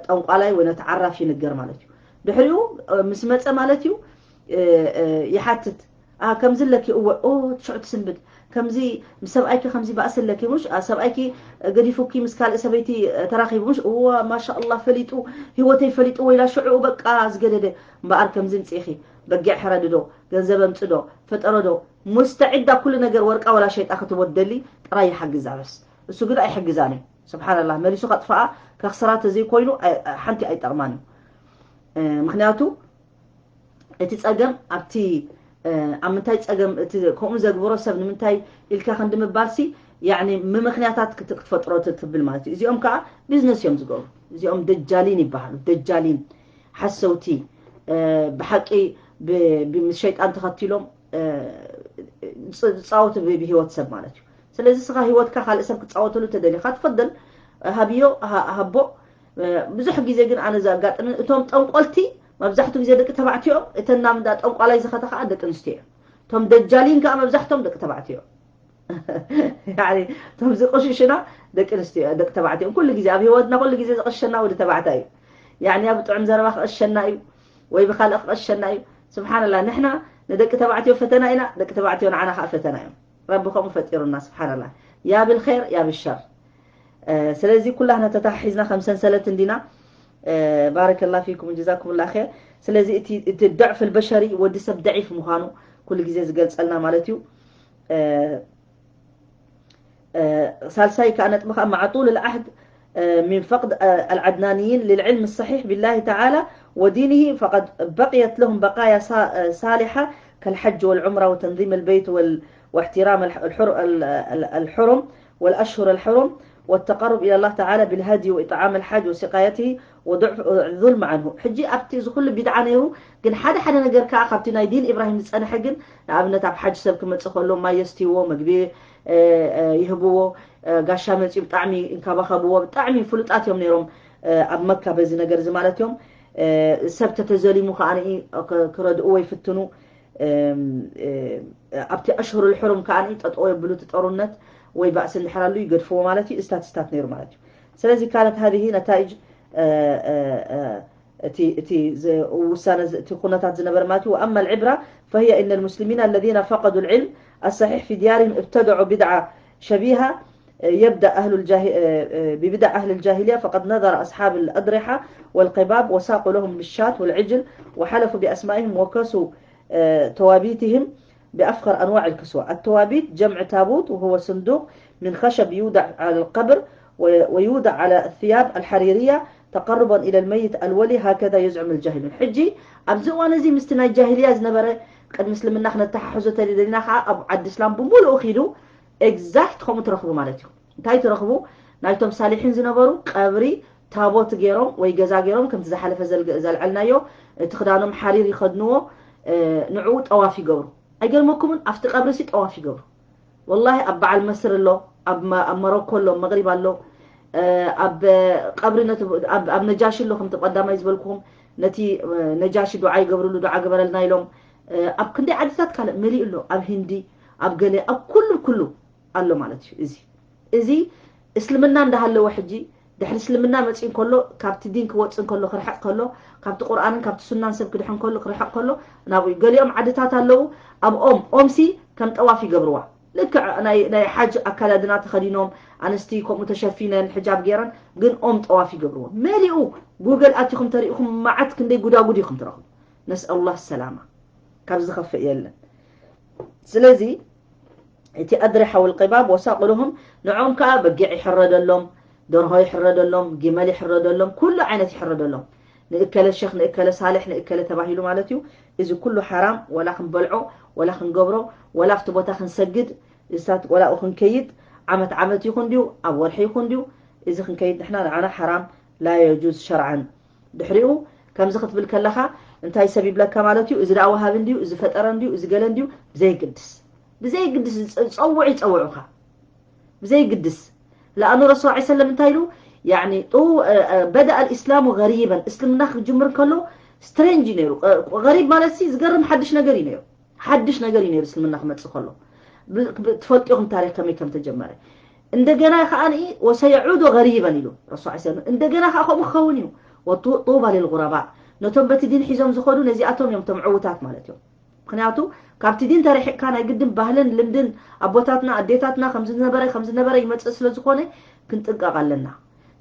ጠንቋላይ ወይ ነቲ ዓራፍ ይንገር ማለት እዩ። ድሕሪኡ ምስ መፀ ማለት እዩ ይሓትት ከምዚ ኣለኪ እወ ትሽዑ ትስንብድ ከምዚ ምስ ሰብኣይኪ ከምዚ ባእሲ ኣለኪ ሙሽ ሰብኣይኪ ገዲፉኪ ምስ ካልእ ሰበይቲ ተራኺቡ ሙሽ እወ ማሻ ኣላ ፈሊጡ ህይወተይ ፈሊጡ ወይላ ሽዑ በቃ ዝገደደ እምበኣር ከምዚ ምፅኢኺ በጊዕ ሕረድዶ ገንዘብ ኣምፅዶ ፈጠረዶ ሙስተዒዳ ኩሉ ነገር ወርቃ ወላ ሸይጣ ክትቦ ትደሊ ጥራይ ይሓግዛ በስ እሱ ግን ኣይሕግዛን እዩ ስብሓንላህ መሊሱ ከጥፍኣ ከኽስራ ተዘይኮይኑ ሓንቲ ኣይጠቕማን እዩ ምክንያቱ እቲ ጸገም ኣብቲ ኣብ ምንታይ ጸገም እቲ ከምኡ ዘግበሮ ሰብ ንምንታይ ኢልካ ክንዲ ምባልሲ ያኒ ምምኽንያታት ክትፈጥሮ ትብል ማለት እዩ እዚኦም ከዓ ቢዝነስ እዮም ዝገብሩ እዚኦም ደጃሊን ይበሃሉ ደጃሊን ሓሰውቲ ብሓቂ ምስ ሸይጣን ተኸቲሎም ዝፃወቱ ብህይወት ሰብ ማለት እዩ ስለዚ ስኻ ህይወትካ ካልእ ሰብ ክፃወተሉ ተደሊኻ ትፈደል ሃብዮ ሃቦ ብዙሕ ግዜ ግን ኣነ ዘጋጥምን እቶም ጠንቆልቲ መብዛሕትኡ ግዜ ደቂ ተባዕትዮ እተን ናብ እንዳ ጠንቋላይ ዝኸተ ከዓ ደቂ ኣንስትዮ እዮም እቶም ደጃሊን ከዓ መብዛሕቶም ደቂ ተባዕትዮ እዮም እቶም ዝቆሽሽና ደቂ ኣንስትዮ ደቂ ተባዕትዮ ኩሉ ግዜ ኣብ ህይወትና ኩሉ ግዜ ዝቀሽሸና ወዲ ተባዕታይ እዩ ያኒ ኣብ ጥዑም ዘረባ ክቀሽሸና እዩ ወይ ብካልእ ክቀሽሸና እዩ ስብሓንላ ንሕና ንደቂ ተባዕትዮ ፈተና ኢና ደቂ ተባዕትዮ ንዓና ከዓ ፈተና እዮም ረቢ ከምኡ ፈጢሩና ስብሓንላ ያ ብልኸይር ያ ብሸር ስለዚ ኩላህና ተታሒዝና ከም ሰንሰለት እንዲና ባረከላ ፊኩም ጀዛኩምላ ኸይር ስለዚ እቲ ضعف البشري ወዲ ሰብ ضعيف ምዃኑ ኩሉ ግዜ ዝገልጸልና ማለት እዩ ሳልሳይ ከዓ ነጥቢ ከዓ مع طول العهد من فقد العدنانيين للعلم الصحيح بالله تعالى ودينه فقد بقيت لهم بقايا صالحة كالحج والعمرة وتنظيم البيت واحترام الحرم والأشهر الحرم والتقرب إلى الله تعالى بالهدي وإطعام الحاج وسقايته وضعف ظلم عنه. ሕጂ ኣብቲ እዚ ኩሉ ቢድዓ ነይሩ፣ ግን ሓደ ሓደ ነገር ከኣ ካብቲ ናይ ዲን ኢብራሂም ዝጸንሐ ግን፣ ንኣብነት ኣብ ሓጅ ሰብ ክመጽእ ከሎ ማይ የስትይዎ፣ መግቢ ይህብዎ፣ ጋሻ መጺኡ ብጣዕሚ ይንከባኸብዎ፣ ብጣዕሚ ፍሉጣት እዮም ነይሮም ኣብ መካ በዚ ነገር እዚ ማለት እዮም። ሰብ ተተዘሊሙ ከኣ ክረድእዎ ይፍትኑ። ኣብቲ ኣሽሁር ልሕሩም ከኣ ጠጠው የብሉ እቲ ጦርነት ወይ ባእሲ እንድሕር ኣሉ ይገድፍዎ ማለት እዩ። ስታትስታት ነይሩ ማለት እዩ። ስለዚ ካነት هذه ነታይጅ እቲ እቲ ውሳነ እቲ ኩነታት ዝነበረ ማለት እዩ። وأما العبرة فهي إن المسلمين الذين فقدوا العلم الصحيح في ديارهم ابتدعوا بدعة شبيهة يبدأ أهل الجاهل ببدع أهل الجاهلية، فقد نذر أصحاب الأضرحة والقباب وساقوا لهم بالشاة والعجل وحلفوا بأسمائهم وكسوا توابيتهم بأفخر أنواع الكسوة. التوابيت جمع تابوت، وهو صندوق من خشب يوضع على القبر ويوضع على الثياب الحريرية تقربا إلى الميت الولي، هكذا يزعم الجاهلون. ሕጂ ኣብዚ እዋን እዚ ምስቲ ናይ ጃሂልያ ዝነበረ ቅድሚ እስልምና ክነተሓሕዞ ተደሊና ከዓ ኣብ ዓዲ እስላም ብምሉኡ ኪዱ exact ከምኡ ትረኽቡ ማለት እዩ። እንታይ ትረኽቡ? ናይቶም ሳሊሒን ዝነበሩ ቀብሪ ታቦት ገይሮም ወይ ገዛ ገይሮም ከምቲ ዝሓለፈ ዘልገ- ዘልዐልናዮ እቲ ክዳኖም ሓሪር ይኸድንዎ፣ ንዕኡ ጠዋፍ ይገብሩ። ኣይገርመኩምን? ኣብቲ ቀብሪ ሲ ጠዋፍ ይገብሩ። ወላሂ ኣብ በዓል መስር ኣሎ፣ ኣብ መ- ኣብ መሮኮ ኣሎ፣ መቕሪብ ኣሎ፣ ኣብ ቀብሪ ነቲ ኣብ- ኣብ ነጃሺ ኣሎ፣ ከምቲ ቀዳማይ ዝበልኩኹም ነቲ ነጃሺ ዱዓ ይገብርሉ፣ ዱዓ ገበረልና ኢሎም። ኣብ ክንደይ ዓድታት ካልእ መሊኡ ኣሎ፣ ኣብ ሂንዲ፣ ኣብ ገለ ኣብ ኩሉ ኩሉ ኣሎ ማለት እዩ። እዚ እዚ እስልምና እንዳሃለወ ሕጂ ድሕሪ እስልምና መፂኡ እንከሎ ካብቲ ዲን ክወፅእ እንከሎ ክርሕቕ ከሎ ካብቲ ቁርኣንን ካብቲ ሱናን ሰብ ክድሕን ከሎ ክርሕቕ ከሎ ናብኡ እዩ። ገሊኦም ዓድታት ኣለዉ ኣብ ኦም ኦምሲ ከም ጠዋፍ ይገብርዋ። ልክዕ ናይ ናይ ሓጅ ኣካዳድና ተኸዲኖም ኣንስቲ ከምኡ ተሸፊነን ሕጃብ ገይረን ግን ኦም ጠዋፍ ይገብርዎ። መሊኡ ጉግል ኣቲኹም ተሪእኹም መዓት ክንደይ ጉዳጉድ ኢኹም ትረኽቡ። ነስኣሉላህ ሰላማ። ካብ ዝኸፍእ የለን። ስለዚ እቲ ኣድሪሓ ወልቂባብ ወሳቅልሁም ንዖም ከዓ በጊዕ ይሕረደሎም፣ ደርሆ ይሕረደሎም፣ ጊመል ይሕረደሎም፣ ኩሉ ዓይነት ይሕረደሎም። ንእከለ ሸኽ ንእከለ ሳልሕ ንእከለ ተባሂሉ ማለት እዩ። እዚ ኩሉ ሓራም ወላ ክንበልዖ ወላ ክንገብሮ ወላ ኣብቲ ቦታ ክንሰግድ እሳት ወላኡ ክንከይድ ዓመት ዓመት ይኹን ድዩ ኣብ ወርሒ ይኹን ድዩ እዚ ክንከይድ ንሕና ንዓና ሓራም ላ የጁዝ ሸርዓን። ድሕሪኡ ከምዚ ክትብል ከለኻ እንታይ ሰብ ይብለካ ማለት እዩ? እዚ ደኣ ወሃቢ እንድዩ፣ እዚ ፈጠረ እንድዩ፣ እዚ ገለ እንድዩ፣ ብዘይግድስ ብዘይግድስ ዝጸውዑ ይጸውዑኻ ብዘይግድስ። ለኣኑ ረሱል ላ ሰለም እንታይ ኢሉ? ያኒ በደኣ ልእስላሙ ገሪበን እስልምና ክጅምር ከሎ ስትሬንጅ እዩ ነይሩ። ገሪብ ማለት ሲ ዝገርም ሓድሽ ነገር እዩ ነይሩ። ሓድሽ ነገር እዩ ነይሩ እስልምና ክመፅእ ከሎ። ትፈልጡ ኢኹም ታሪክ ከመይ ከም ተጀመረ። እንደገና ከዓ ወሰየዑዱ ገሪበን ኢሉ ረሱል ላ ሰለም። እንደገና ከዓ ከምኡ ክኸውን እዩ። ወጡባ ልልጉረባ ነቶም በቲ ዲን ሒዞም ዝኸዱ ነዚኣቶም እዮም ቶም ዕውታት ማለት እዮም። ምክንያቱ ካብቲ ዲን ተርሒቕካ ናይ ግድን ባህልን ልምድን ኣቦታትና ኣዴታትና ከምዝነበረ ከምዝነበረ ይመፅእ ስለዝኾነ ክንጥንቀቕ ኣለና።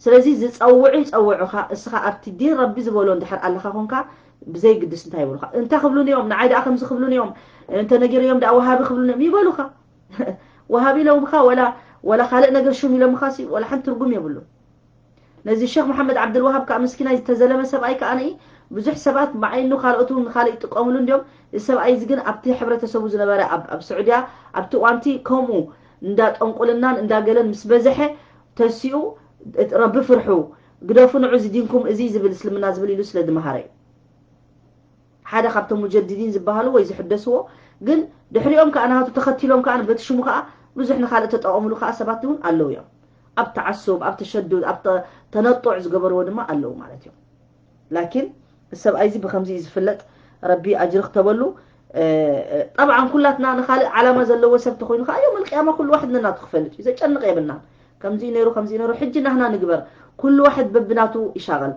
ስለዚ ዝፀውዑ ይፀውዑኻ። እስኻ ኣብቲ ዲን ረቢ ዝበሎ እንድሕር ኣለኻ ኮንካ ብዘይግድስ እንታይ ይብሉኻ እንተ ክብሉን እዮም ንዓይ ደኣ ከምዚ ክብሉን እዮም እንተ ነጊረዮም ደኣ ወሃቢ ክብሉን እዮም ይበሉኻ። ወሃቢ ኢሎምኻ ወላ ወላ ካልእ ነገር ሹም ኢሎምኻ ሲ ወላ ሓንቲ ትርጉም የብሉን። ነዚ ሸክ መሓመድ ዓብደልዋሃብ ከዓ ምስኪናይ ዝተዘለመ ሰብኣይ ከዓ ንኢ ብዙሕ ሰባት ብዓይኑ ካልኦት እውን ንካልእ ይጥቀምሉ እንዲዮም። እዚ ሰብኣይ እዚ ግን ኣብቲ ሕብረተሰቡ ዝነበረ ኣብ ኣብ ስዑድያ ኣብቲ እዋንቲ ከምኡ እንዳ ጠንቁልናን እንዳ ገለን ምስ በዝሐ ተሲኡ ረቢ ፍርሑ ግደፉ ንዑ እዚ ዲንኩም እዚ ዝብል እስልምና ዝብል ኢሉ ስለ ዝመሃረ እዩ። ሓደ ካብቶም ሙጀዲዲን ዝበሃሉ ወይ ዝሕደስዎ ግን ድሕሪኦም ከዓ ናቱ ተኸቲሎም ከዓ በቲ ሽሙ ከዓ ብዙሕ ንካልእ ተጠቐምሉ ከዓ ሰባት እውን ኣለዉ እዮም። ኣብ ተዓሱብ ኣብ ተሸዱድ ኣብ ተነጦዕ ዝገበርዎ ድማ ኣለዉ ማለት እዮም። ላኪን ሰብኣይ እዚ ብከምዚ እዩ ዝፍለጥ። ረቢ ኣጅሪ ክተበሉ። ጠብዓን ኩላትና ንካልእ ዓላማ ዘለዎ ሰብ ተኮይኑ ከዓ ዮም ልቅያማ ኩሉ ዋሕድ ነናቱ ክፈልጥ እዩ ዘጨንቕ የብልናን። ከምዚ ነይሩ ከምዚ ነይሩ ሕጂ ናህና ንግበር። ኩሉ ዋሕድ በብናቱ ይሻቐል።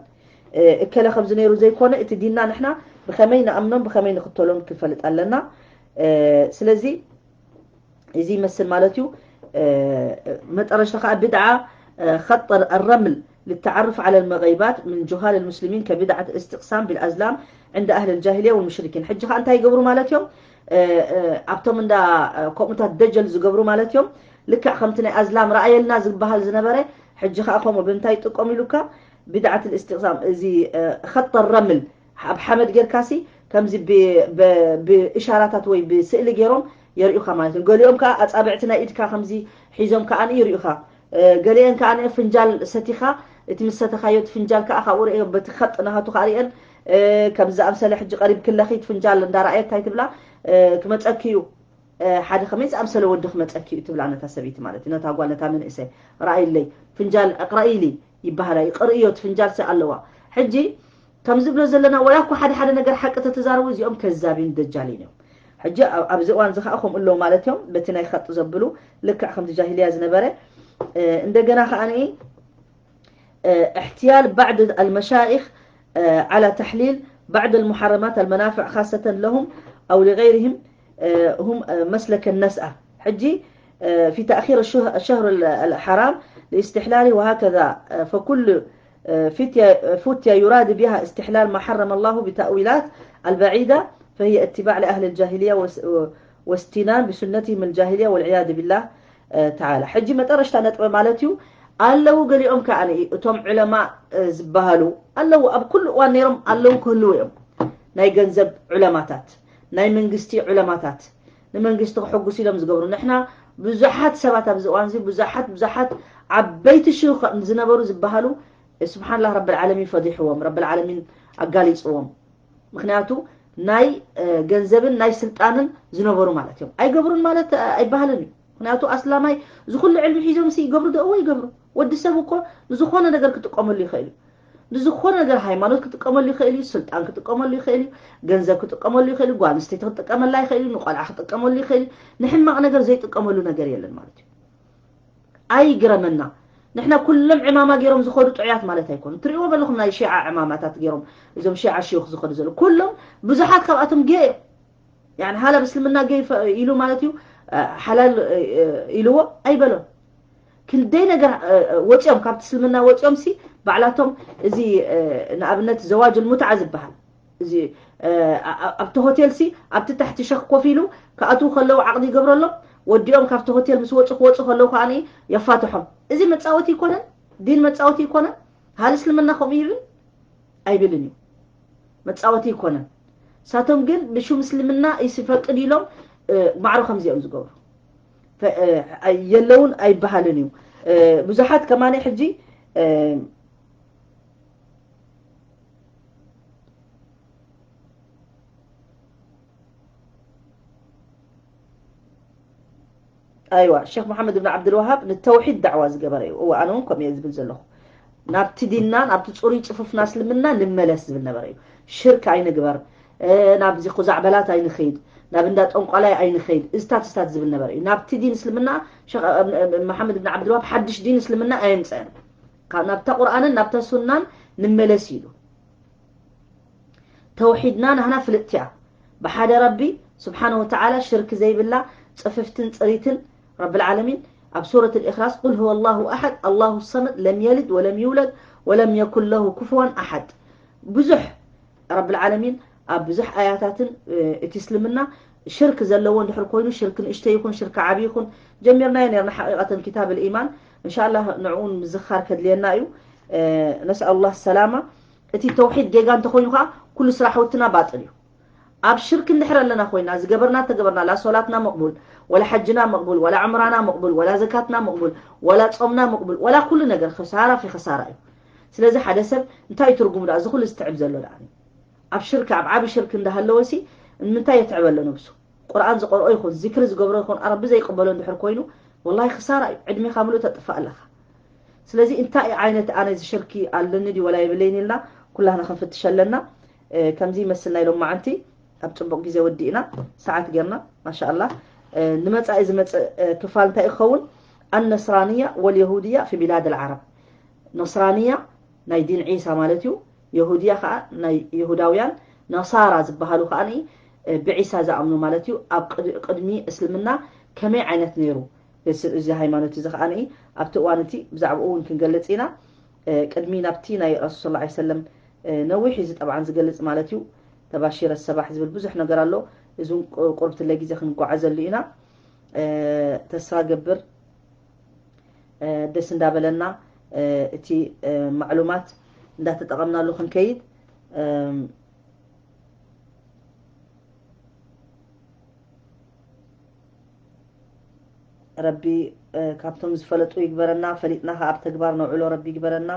እከለ ከምዚ ነይሩ ዘይኮነ እቲ ዲንና ንሕና ብኸመይ ንኣምኖን ብኸመይ ንኽተሎን ክፈልጥ ኣለና። ስለዚ እዚ ይመስል ማለት እዩ። መጠረሽታ ከዓ ብድዓ خط الرمل للتعرف على المغيبات من جهال المسلمين كبدعة الاستقسام بالأزلام عند أهل الجاهلية والمشركين. ሕጂ ከዓ እንታይ ይገብሩ ማለት እዮም? ኣብቶም እንዳ ከምኡታት ደጀል ዝገብሩ ማለት እዮም። ልክዕ ከምቲ ናይ ኣዝላም ረኣየልና ዝበሃል ዝነበረ ሕጂ ከዓ ከምኡ ብምንታይ ይጥቀሙ ኢሉካ? ብድዓት ልእስትቅሳም እዚ خط الرمل ኣብ ሓመድ ጌርካሲ ከምዚ ብእሻራታት ወይ ብስእሊ ገይሮም የርእዩካ ማለት እዮም። ገሊኦም ከዓ ኣፃብዕቲ ናይ ኢድካ ከምዚ ሒዞም ከዓ ይርእዩካ። ገሊአን ከዓ ፍንጃል ሰቲኻ፣ እቲ ምስ ሰተኻዮ እቲ ፍንጃል ከዓ ካብኡ ርእዮ፣ በቲ ከጥ ናሃቱ ከዓ ርእየን። ከምዚ ዝኣምሰለ ሕጂ ቀሪብ ክለኺ እቲ ፍንጃል እንዳረኣየት እንታይ ትብላ? ክመፀኪ እዩ፣ ሓደ ከመይ ዝኣምሰለ ወዲ ክመፀኪ እዩ ትብላ ነታ ሰበይቲ ማለት እዩ፣ ነታ ጓል፣ ነታ መንእሰይ። ረኣይለይ ፍንጃል፣ እቕረኢሊ ይበሃላ። ይቕርእዮ፣ እቲ ፍንጃል ሰ ኣለዋ። ሕጂ ከም ዝብሎ ዘለና፣ ወላ እኮ ሓደ ሓደ ነገር ሓቂ ተተዛረቡ፣ እዚኦም ከዛቢን ደጃሊን እዮም። ሕጂ ኣብ- ኣብዚ እዋን እዚ ከዓ ከምኡ ኣለዉ ማለት እዮም። በቲ ናይ ከጥ ዘብሉ ልክዕ ከምቲ ጃሂልያ ዝነበረ። እንደገና ከዓ እሕትያል ባዕድ ኣልመሻይኽ ዓላ ተሕሊል ባዕድ ኣልሙሓረማት ኣልመናፍዕ ካሰተን ለሁም ኣው ሊገይርህም هم مسلك النسأ. ሕጂ في تأخير الشهر الحرام لاستحلاله وهكذا فكل فتية يراد بها استحلال ما حرم الله بتأويلات البعيدة فهي اتباع لأهل الجاهلية واستنان بسنتهم الجاهلية والعياذ بالله تعالى. ሕጂ መጠረሽታ ነጥበ ማለት እዩ። ኣለዉ ገሊኦም ከዓ እቶም ዕለማ ዝበሃሉ ኣለዉ፣ ኣብ ኩሉ እዋን ነይሮም ኣለዉ፣ ክህልዉ እዮም። ናይ ገንዘብ ዕለማታት፣ ናይ መንግስቲ ዕለማታት፣ ንመንግስቲ ክሕጉስ ኢሎም ዝገብሩ። ንሕና ብዙሓት ሰባት ኣብዚ እዋን እዚ ብዙሓት ብዙሓት ዓበይቲ ሽዩኽ ዝነበሩ ዝበሃሉ ስብሓንላህ ረብል ዓለሚን ፈዲሕዎም፣ ረብል ዓለሚን ኣጋሊፅዎም። ምክንያቱ ናይ ገንዘብን ናይ ስልጣንን ዝነበሩ ማለት እዮም። ኣይገብሩን ማለት ኣይበሃልን እዩ። ምክንያቱ ኣስላማይ ዝኩሉ ዕልሚ ሒዞም ሲ ይገብሩ ዶ? እዎ ይገብሩ። ወዲ ሰብ እኮ ንዝኮነ ነገር ክጥቀመሉ ይኽእል እዩ። ንዝኮነ ነገር ሃይማኖት ክጥቀመሉ ይኽእል እዩ፣ ስልጣን ክጥቀመሉ ይኽእል እዩ፣ ገንዘብ ክጥቀመሉ ይኽእል እዩ፣ ጓል ኣንስተይቲ ክጥቀመላ ይኽእል እዩ፣ ንቆልዓ ክጥቀመሉ ይኽእል እዩ። ንሕማቕ ነገር ዘይጥቀመሉ ነገር የለን ማለት እዩ። ኣይግረመና። ንሕና ኩሎም ዕማማ ገይሮም ዝኸዱ ጥዑያት ማለት ኣይኮኑ። ትሪእዎም ኣለኹም ናይ ሺዓ ዕማማታት ገይሮም፣ እዞም ሺዓ ሽዩኽ ዝኸዱ ዘለዉ ኩሎም ብዙሓት ካብኣቶም ጌ እዮም። ያኒ ሃላ ብእስልምና ጌ ፈ- ኢሉ ማለት እዩ፣ ሓላል ኢልዎ ኣይበሎን። ክንደይ ነገር ወፂኦም፣ ካብቲ እስልምና ወፂኦም ሲ ባዕላቶም እዚ ንኣብነት ዘዋጅ ልሙትዓ ዝበሃል እዚ ኣብቲ ሆቴል ሲ ኣብቲ ታሕቲ ሸኽ ኮፍ ኢሉ ክኣትዉ ከለዉ ዓቕዲ ይገብረሎም። ወዲኦም ካብቲ ሆቴል ምስ ወፁ ክወፁ ከለዉ ከዓ የፋትሖም። እዚ መፃወቲ ይኮነን? ዲን መፃወቲ ይኮነን? ሃል እስልምና ከምኡ ይብል ኣይብልን እዩ። መፃወቲ ይኮነን። ሳቶም ግን ብሹም እስልምና ይስፈቅድ ኢሎም ማዕሮ ከምዚኦም ዝገብሩ የለውን ኣይበሃልን እዩ። ብዙሓት ከማነ ሕጂ ኣይዋ ሸክ መሓመድ ብን ዓብድልዋሃብ ንተውሒድ ዳዕዋ ዝገበረ እዩ። እወ ኣነ እውን ከምኡ እየ ዝብል ዘለኹ። ናብቲ ዲንና ናብቲ ፅሩይ ፅፉፍና እስልምና ንመለስ ዝብል ነበረ እዩ። ሽርክ ኣይንግበር፣ ናብዚ ኩዛዕበላት ኣይንኸይድ፣ ናብ እንዳ ጠንቋላይ ኣይንኸይድ፣ እዝታት እዝታት ዝብል ነበረ እዩ። ናብቲ ዲን እስልምና ሸክ መሓመድ ብን ዓብድልዋሃብ ሓድሽ ዲን እስልምና ኣየምፀአን። ናብታ ቁርኣንን ናብታ ሱናን ንመለስ ኢሉ። ተውሒድና ናህና ፍልጥቲ እያ። ብሓደ ረቢ ስብሓነ ወተዓላ ሽርክ ዘይብላ ፅፍፍትን ፅሪትን ረብል ዓለሚን ኣብ ሱረት ልእክላስ ቁል ሁወ ላሁ ኣሐድ ኣላሁ ሰመድ ለም የልድ ወለም ይውለድ ወለም የኩን ለሁ ኩፍወን ኣሐድ። ብዙሕ ረብል ዓለሚን ኣብ ብዙሕ ኣያታትን እቲ እስልምና ሽርክ ዘለዎ እንድሕር ኮይኑ ሽርክ ንእሽተይ ይኹን ሽርክ ዓብዪ ይኹን ጀሚርናዮ ነርና ሓቂቀተን ኪታብ ልኢማን እንሻላ ንዕኡን ምዝኻር ከድልየና እዩ። ነስኣል ላህ ሰላማ። እቲ ተውሒድ ጌጋ እንተኮይኑ ከዓ ኩሉ ስራሕውትና ባጥል እዩ። ኣብ ሽርክ እንድሕር ኣለና ኮይና ዝገበርና ተገበርና ላ ሶላትና መቕቡል ወላ ሓጅና መቕቡል ወላ ዕምራና መቕቡል ወላ ዘካትና መቕቡል ወላ ጾምና መቕቡል ወላ ኩሉ ነገር ክሳራ ፊ ክሳራ እዩ። ስለዚ ሓደ ሰብ እንታይ ትርጉሙ ዳ እዚ ኩሉ ዝትዕብ ዘሎ ዳ ኣብ ሽርክ ኣብ ዓቢ ሽርክ እንዳሃለወ ሲ ንምንታይ የትዕበ ኣሎ ነብሱ? ቁርኣን ዝቀርኦ ይኹን ዚክሪ ዝገብሮ ይኹን ኣረቢ ዘይቅበሎ እንድሕር ኮይኑ ወላሂ ክሳራ እዩ። ዕድሜኻ ምሉእ ተጥፋእ ኣለኻ። ስለዚ እንታይ ዓይነት ኣነ እዚ ሽርኪ ኣለኒ ድዩ ወላ የብለይን ኢልና ኩላህና ክንፍትሽ ኣለና። ከምዚ ይመስል ናይ ሎማዓንቲ ኣብ ፅቡቅ ግዜ ወዲእና ሰዓት ጌርና ማሻኣላ። ንመፃኢ ዝመፅእ ክፋል እንታይ ክኸውን? ኣነስራንያ ወልየሁድያ ፊ ቢላድ ልዓረብ። ነስራንያ ናይ ዲን ዒሳ ማለት እዩ። የሁድያ ከዓ ናይ የሁዳውያን፣ ነሳራ ዝበሃሉ ከዓ ብዒሳ ዝኣምኑ ማለት እዩ። ኣብ ቅድሚ እስልምና ከመይ ዓይነት ነይሩ እዚ ሃይማኖት እዚ ከዓ ኣብቲ እዋን እቲ ብዛዕባኡ እውን ክንገልፅ ኢና። ቅድሚ ናብቲ ናይ ረሱል ስ ሰለም ነዊሕ እዚ ጠብዓን ዝገልፅ ማለት እዩ። ተባሺረ ሰባሕ ዝብል ብዙሕ ነገር ኣሎ። እዚ ቁርብትለ ግዜ ክንጓዓዘሉ ኢና። ተስፋ ገብር ደስ እንዳበለና እቲ ማዕሉማት እንዳተጠቐምናሉ ክንከይድ። ረቢ ካብቶም ዝፈለጡ ይግበረና። ፈሊጥና ከኣ ኣብ ተግባር ነውዕሎ ረቢ ይግበረና።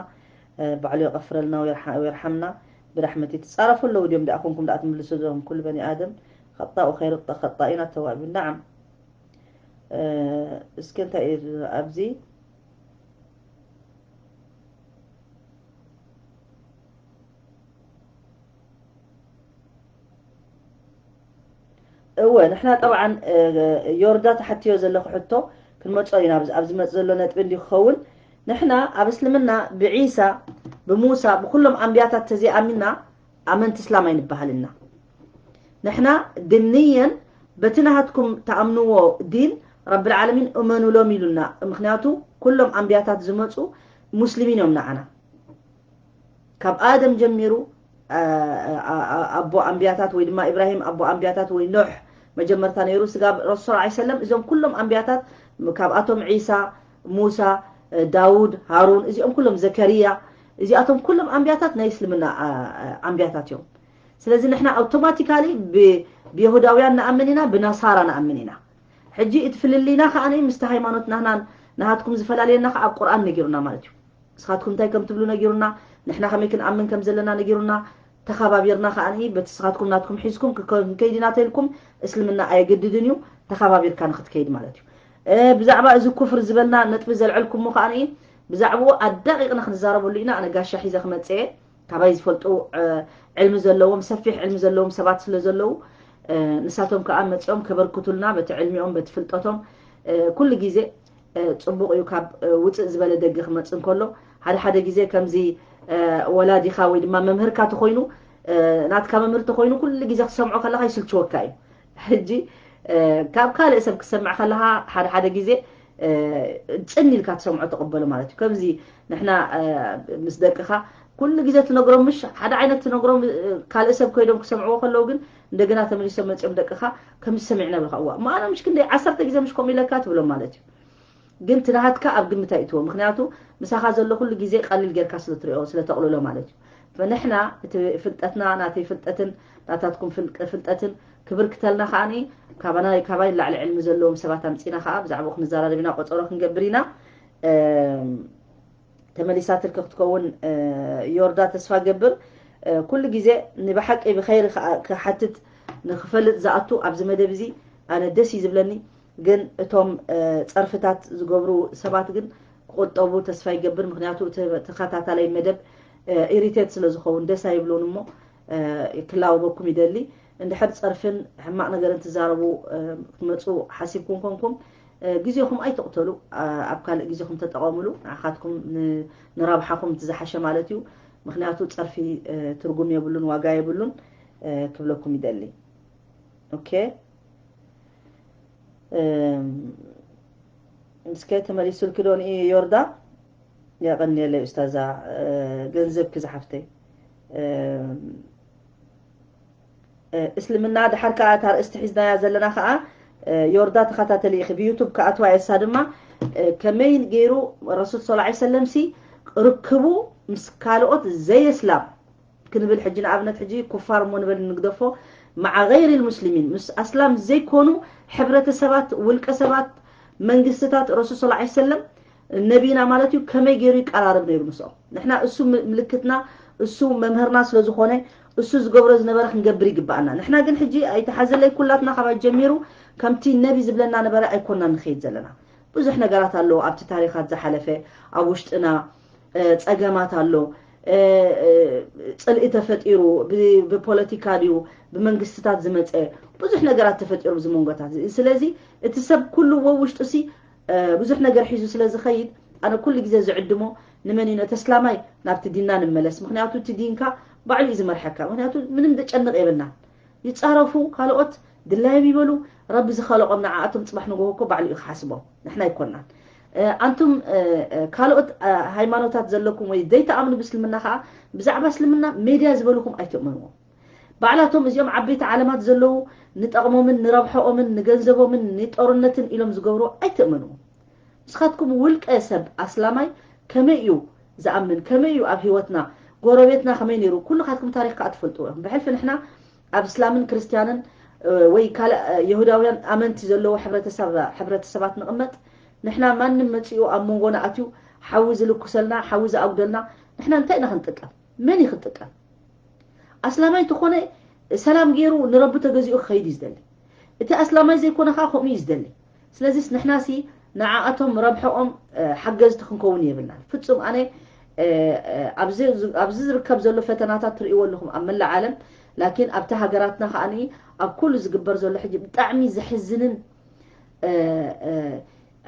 ባዕሉ የቐፍረልና ወይርሓምና። ብራሕመቲ ትጻረፉ ኣለዉ ድዮም ደኣ ኮንኩም ደኣ ትምልሱ እዞም ኩሉ በኒ ኣደም። ኸጣኡ ኸይሩ ኸጣኢና ተዋቢ ናዓም። እስከ እንታይ እዩ ኣብዚ? እወ ንሕና ጠብዓን ዮርዳ ተሓትዮ ዘለኹ ሕቶ ክንመጾ ኢና። ኣብዚ ዝመጽእ ዘሎ ነጥቢ እንዲ ክኸውን ንሕና ኣብ እስልምና ብዒሳ ብሙሳ ብኩሎም ኣንቢያታት ተዘይኣሚንና ኣመንቲ እስላም ኣይንበሃልና። ንሕና ድንየን በቲ ናሃትኩም ተኣምንዎ ዲን ረብል ዓለሚን እመኑሎም ኢሉና። ምክንያቱ ኩሎም ኣንቢያታት ዝመጹ ሙስሊሚን እዮም ንዓና። ካብ ኣደም ጀሚሩ ኣቦ ኣንቢያታት ወይ ድማ ኢብራሂም ኣቦ ኣንቢያታት ወይ ኖሕ መጀመርታ ነይሩ። ስጋብ ረሱል ሰለላሁ ዐለይሂ ወሰለም እዞም ኩሎም ኣንቢያታት ካብኣቶም ዒሳ፣ ሙሳ፣ ዳውድ፣ ሃሩን እዚኦም ኩሎም ዘከርያ እዚኣቶም ኩሎም ኣንቢያታት ናይ እስልምና ኣንቢያታት እዮም። ስለዚ ንሕና ኣውቶማቲካሊ ብየሁዳውያን ንኣምን ኢና፣ ብናሳራ ንኣምን ኢና። ሕጂ እቲ ፍልልይና ከኣ ምስቲ ሃይማኖት ናህናን ናሃትኩም ዝፈላለየና ከኣ ኣብ ቁርኣን ነጊሩና ማለት እዩ። ንስኻትኩም እንታይ ከም ትብሉ ነጊሩና፣ ንሕና ከመይ ክንኣምን ከም ዘለና ነጊሩና፣ ተኸባቢርና ከኣ በቲ ንስኻትኩም ናትኩም ሒዝኩም ክንከይድ ኢና ተልኩም እስልምና ኣየገድድን እዩ። ተኸባቢርካ ንክትከይድ ማለት እዩ። ብዛዕባ እዚ ኩፍር ዝበልና ነጥቢ ዘልዐልኩሞ ከኣ ብዛዕባኡ ኣዳቂቕና ክንዛረበሉ ኢና። ኣነ ጋሻ ሒዘ ክመጽእ እየ። ካባይ ዝፈልጡ ዕልሚ ዘለዎም ሰፊሕ ዕልሚ ዘለዎም ሰባት ስለ ዘለዉ ንሳቶም ከዓ መፂኦም ከበርክቱልና በቲ ዕልሚኦም በቲ ፍልጠቶም። ኩሉ ግዜ ፅቡቕ እዩ ካብ ውፅእ ዝበለ ደገ ክመፅእ እንከሎ። ሓደ ሓደ ግዜ ከምዚ ወላዲኻ ወይ ድማ መምህርካ ተኮይኑ ናትካ መምህር ተኮይኑ ኩሉ ግዜ ክሰምዖ ከለካ ይስልችወካ እዩ። ሕጂ ካብ ካልእ ሰብ ክሰምዕ ከለካ ሓደ ሓደ ግዜ ፅን ኢልካ ትሰምዖ ተቐበሎ ማለት እዩ። ከምዚ ንሕና ምስ ደቅኻ ኩሉ ግዜ ትነግሮም ምሽ ሓደ ዓይነት ትነግሮም ካልእ ሰብ ኮይዶም ክሰምዕዎ ከለዉ ግን እንደገና ተመሊሶም መፂኦም ደቅኻ ከምዚ ሰሚዕና ብልካ እዋ እሞ ኣነ ምሽ ክንደይ ዓሰርተ ግዜ ምሽ ከምኡ ኢለካ ትብሎም ማለት እዩ። ግን ትናሃትካ ኣብ ግምት ኣይእትዎ ምክንያቱ ምሳኻ ዘሎ ኩሉ ግዜ ቀሊል ጌርካ ስለትሪኦ ስለተቕልሎ ማለት እዩ። ንሕና እቲ ፍልጠትና ናተይ ፍልጠትን ናታትኩም ፍልጠትን ክብርክተልና ከዓኒ ካባና ካባይ ላዕሊ ዕልሚ ዘለዎም ሰባት ኣምፂና ከዓ ብዛዕባኡ ክንዘራረብ ኢና ቆፀሮ ክንገብር ኢና። ተመሊሳትልኪ ክትከውን ዮርዳ ተስፋ ገብር። ኩሉ ግዜ ንብሓቂ ብኸይሪ ክሓትት ንክፈልጥ ዝኣቱ ኣብዚ መደብ እዚ ኣነ ደስ እዩ ዝብለኒ። ግን እቶም ፀርፍታት ዝገብሩ ሰባት ግን ክቁጠቡ ተስፋ ይገብር ምክንያቱ እቲ ተኸታታላይ መደብ ኢሪቴት ስለዝኸውን ደስ ኣይብሉን እሞ ክላወበኩም ይደሊ። እንድሕር ፀርፍን ሕማቕ ነገርን ትዛረቡ ክትመፁ ሓሲብኩም ኮንኩም ግዜኹም ኣይትቕተሉ። ኣብ ካልእ ግዜኹም ተጠቐምሉ ንዓኻትኩም ንረብሓኹም እቲ ዝሓሸ ማለት እዩ። ምክንያቱ ፀርፊ ትርጉም የብሉን ዋጋ የብሉን ክብለኩም ይደሊ። ኦኬ እስከ ተመሊሱልኪ ዶ ንኢ ዮርዳ? የቐንየለይ ኡስታዛ። ገንዘብኪ ዝሓፍተይ። እስልምና ድሓር ከዓ እታ ርእስቲ ሒዝናያ ዘለና ከዓ ዮርዳ ተኸታተሊ ኢኺ ብዩቱብ ክኣትዋ የሳ ድማ ከመይ ገይሩ ረሱል ስ ሰለም ሲ ርክቡ ምስ ካልኦት ዘየስላም ክንብል ሕጂ ንኣብነት ሕጂ ኩፋር እሞ ንበል ንግደፎ መዓ ገይሪ ልሙስሊሚን ምስ ኣስላም ዘይኮኑ ሕብረተሰባት ውልቀ ሰባት መንግስትታት ረሱል ስ ሰለም ነቢና ማለት እዩ ከመይ ገይሩ ይቀራረብ ነይሩ ምስኦም ንሕና እሱ ምልክትና እሱ መምህርና ስለ ዝኾነ እሱ ዝገብሮ ዝነበረ ክንገብር ይግባኣና ንሕና ግን ሕጂ ኣይተሓዘለይ ኩላትና ካባይ ጀሚሩ ከምቲ ነቢ ዝብለና ነበረ ኣይኮና ንኸይድ ዘለና ብዙሕ ነገራት ኣለዎ ኣብቲ ታሪኻት ዝሓለፈ ኣብ ውሽጥና ፀገማት ኣሎ ፅልኢ ተፈጢሩ ብፖለቲካ ድዩ ብመንግስትታት ዝመፀ ብዙሕ ነገራት ተፈጢሩ ብዚ መንጎታት ስለዚ እቲ ሰብ ኩሉ ወ ውሽጡ ሲ ብዙሕ ነገር ሒዙ ስለ ዝኸይድ ኣነ ኩሉ ግዜ ዝዕድሞ ንመን እዩ ነተስላማይ ናብቲ ዲንና ንመለስ ምክንያቱ እቲ ዲንካ ባዕሉ እዩ ዝመርሐካ ምክንያቱ ምንም ዘጨንቕ የብልናን ይፃረፉ ካልኦት ድላዮም ይበሉ ረቢ ዝኸለቆም ንዓኣቶም ፅባሕ ንጎሆ እኮ ባዕሉ እዩ ክሓስቦም ንሕና ኣይኮናን ኣንቱም ካልኦት ሃይማኖታት ዘለኩም ወይ ዘይተኣምኑ ብስልምና ከዓ ብዛዕባ እስልምና ሜድያ ዝበልኩም ኣይትእመንዎም ባዕላቶም እዚኦም ዓበይቲ ዓለማት ዘለዉ ንጠቕሞምን ንረብሐኦምን ንገንዘቦምን ንጦርነትን ኢሎም ዝገብሩ ኣይትእመንዎም ንስኻትኩም ውልቀ ሰብ ኣስላማይ ከመይ እዩ ዝኣምን ከመይ እዩ ኣብ ህይወትና ጎረቤትና ከመይ ነይሩ ኩልኻትኩም ታሪክ ከዓ ትፈልጥዎ ኢኹም ብሕልፊ ንሕና ኣብ እስላምን ክርስትያንን ወይ ካልእ የሁዳውያን ኣመንቲ ዘለዎ ሕብረተሰብ፣ ሕብረተሰባት ንቕመጥ፣ ንሕና ማንም መጺኡ ኣብ መንጎና ኣትዩ ሓዊ ዝልኩሰልና፣ ሓዊ ዝኣጉደልና፣ ንሕና እንታይ ኢና ክንጥቀም? መን እዩ ክንጥቀም? ኣስላማይ እንተኾነ ሰላም ገይሩ ንረቡ ተገዚኡ ክኸይድ እዩ ዝደሊ። እቲ ኣስላማይ ዘይኮነ ከዓ ከምኡ እዩ ዝደሊ። ስለዚስ ንሕናሲ ንዓኣቶም ረብሐኦም ሓገዝቲ ክንከውን የብልናን ፍጹም። ኣነ ኣብዚ ኣብዚ ዝርከብ ዘሎ ፈተናታት ትርእይዎ ኣለኹም ኣብ መላእ ዓለም። ላኪን ኣብቲ ሃገራትና ከዓኒ ኣብ ኩሉ ዝግበር ዘሎ ሕጂ ብጣዕሚ ዘሕዝንን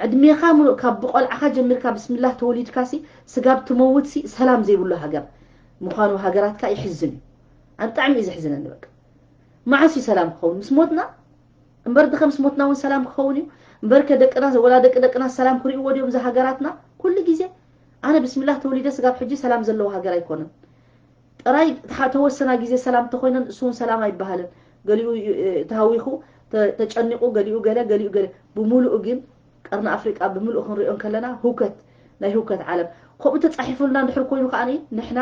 ዕድሜኻ ሙሉእ ካብ ብቆልዓኻ ጀሚርካ ብስምላህ ተወሊድካሲ ስጋብ ትመውትሲ ሰላም ዘይብሉ ሃገር ምዃኑ ሃገራትካ ይሕዝን እዩ። ኣነ ብጣዕሚ እዩ ዘሕዝነኒ። በቃ መዓስ እዩ ሰላም ክኸውን? ምስ ሞትና እምበር ድኸ ምስ ሞትና እውን ሰላም ክኸውን እዩ? እምበርከ ደቅና ወላ ደቂ ደቅና ሰላም ክርእይዎ ድዮም እዚ ሃገራትና? ኩሉ ግዜ ኣነ ብስምላህ ተወሊደ ስጋብ ሕጂ ሰላም ዘለዎ ሃገር ኣይኮነን። ጥራይ ተወሰና ግዜ ሰላም ተኾይነን እሱ እውን ሰላም ኣይበሃልን። ገሊኡ ተሃዊኹ ተጨኒቑ፣ ገሊኡ ገለ ገሊኡ ገለ። ብምሉኡ ግን ቀርኒ ኣፍሪቃ ብምሉኡ ክንሪኦ እንከለና ህውከት፣ ናይ ህውከት ዓለም። ከምኡ ተጻሒፉልና እንድሕር ኮይኑ ከዓኒ ንሕና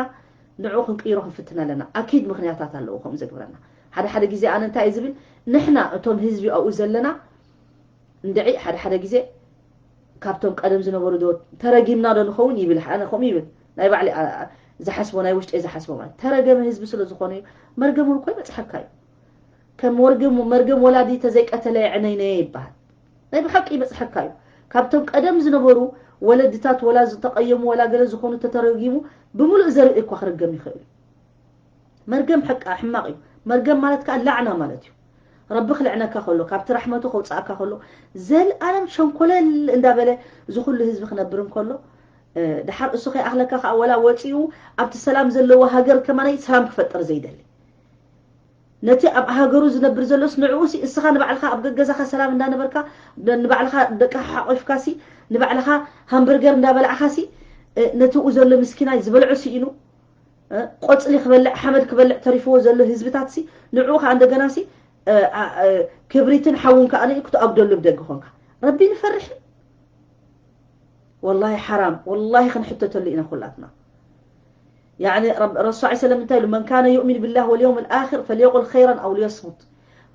ንዕኡ ክንቅይሮ ክንፍትን ኣለና። ኣኪድ ምኽንያታት ኣለዎ ከምኡ ዘግብረና። ሓደ ሓደ ግዜ ኣነ እንታይ እየ ዝብል፣ ንሕና እቶም ህዝቢ ኣብኡ ዘለና እንድዒ ሓደ ሓደ ግዜ ካብቶም ቀደም ዝነበሩ ዶ ተረጊምና ዶ ንኸውን ይብል። ኣነ ከምኡ ይብል። ናይ ባዕሊ ዝሓስቦ፣ ናይ ውሽጠይ ዝሓስቦ ማለት ተረገመ ህዝቢ ስለ ዝኾነ እዩ። መርገም እውን እኮ ይበጽሐካ እዩ። ከም መርገም ወላዲ ተዘይቀተለ የዕነይነየ ይበሃል። ናይ ብሓቂ ይበጽሐካ እዩ። ካብቶም ቀደም ዝነበሩ ወለድታት ወላ ዝተቐየሙ ወላ ገለ ዝኾኑ ተተረጊሙ ብምሉእ ዘርኢ እኳ ክርገም ይኽእል እዩ። መርገም ሕቃ ሕማቕ እዩ። መርገም ማለት ከዓ ላዕና ማለት እዩ። ረቢ ክልዕነካ ከሎ ካብቲ ራሕመቱ ከውፅኣካ ከሎ ዘልኣለም ሸንኮለል እንዳበለ እዚ ኩሉ ህዝቢ ክነብር እንከሎ ድሓር እሱ ከይኣኽለካ ከዓ ወላ ወፂኡ ኣብቲ ሰላም ዘለዎ ሃገር ከማናይ ሰላም ክፈጥር ዘይደሊ ነቲ ኣብ ሃገሩ ዝነብር ዘሎስ ንዕኡ ሲ እስኻ ንባዕልኻ ኣብ ገገዛኻ ሰላም እንዳነበርካ ንባዕልኻ ደቅኻ ሓቆፍካ ሲ ንባዕልኻ ሃምበርገር እንዳበላዕኻ ሲ ነቲኡ ዘሎ ምስኪናይ ዝበልዖ ስኢኑ ቆፅሊ ክበልዕ ሓመድ ክበልዕ ተሪፍዎ ዘሎ ህዝብታት ሲ ንዕኡ ከዓ እንደገና ሲ ክብሪትን ሓውን ከዓ ክትኣጉደሉ ብደገ ኮንካ ረቢ ንፈርሕ። ወላሂ ሓራም ወላሂ ክንሕተተሉ ኢና ኩላትና። ያኒ ረሱ ዐለ ሰለም እንታይ ኢሉ መን ካነ ዩእሚን ብላህ ወልየውም ልኣክር ፈልየቁል ኸይራን ኣው ልየስሙት።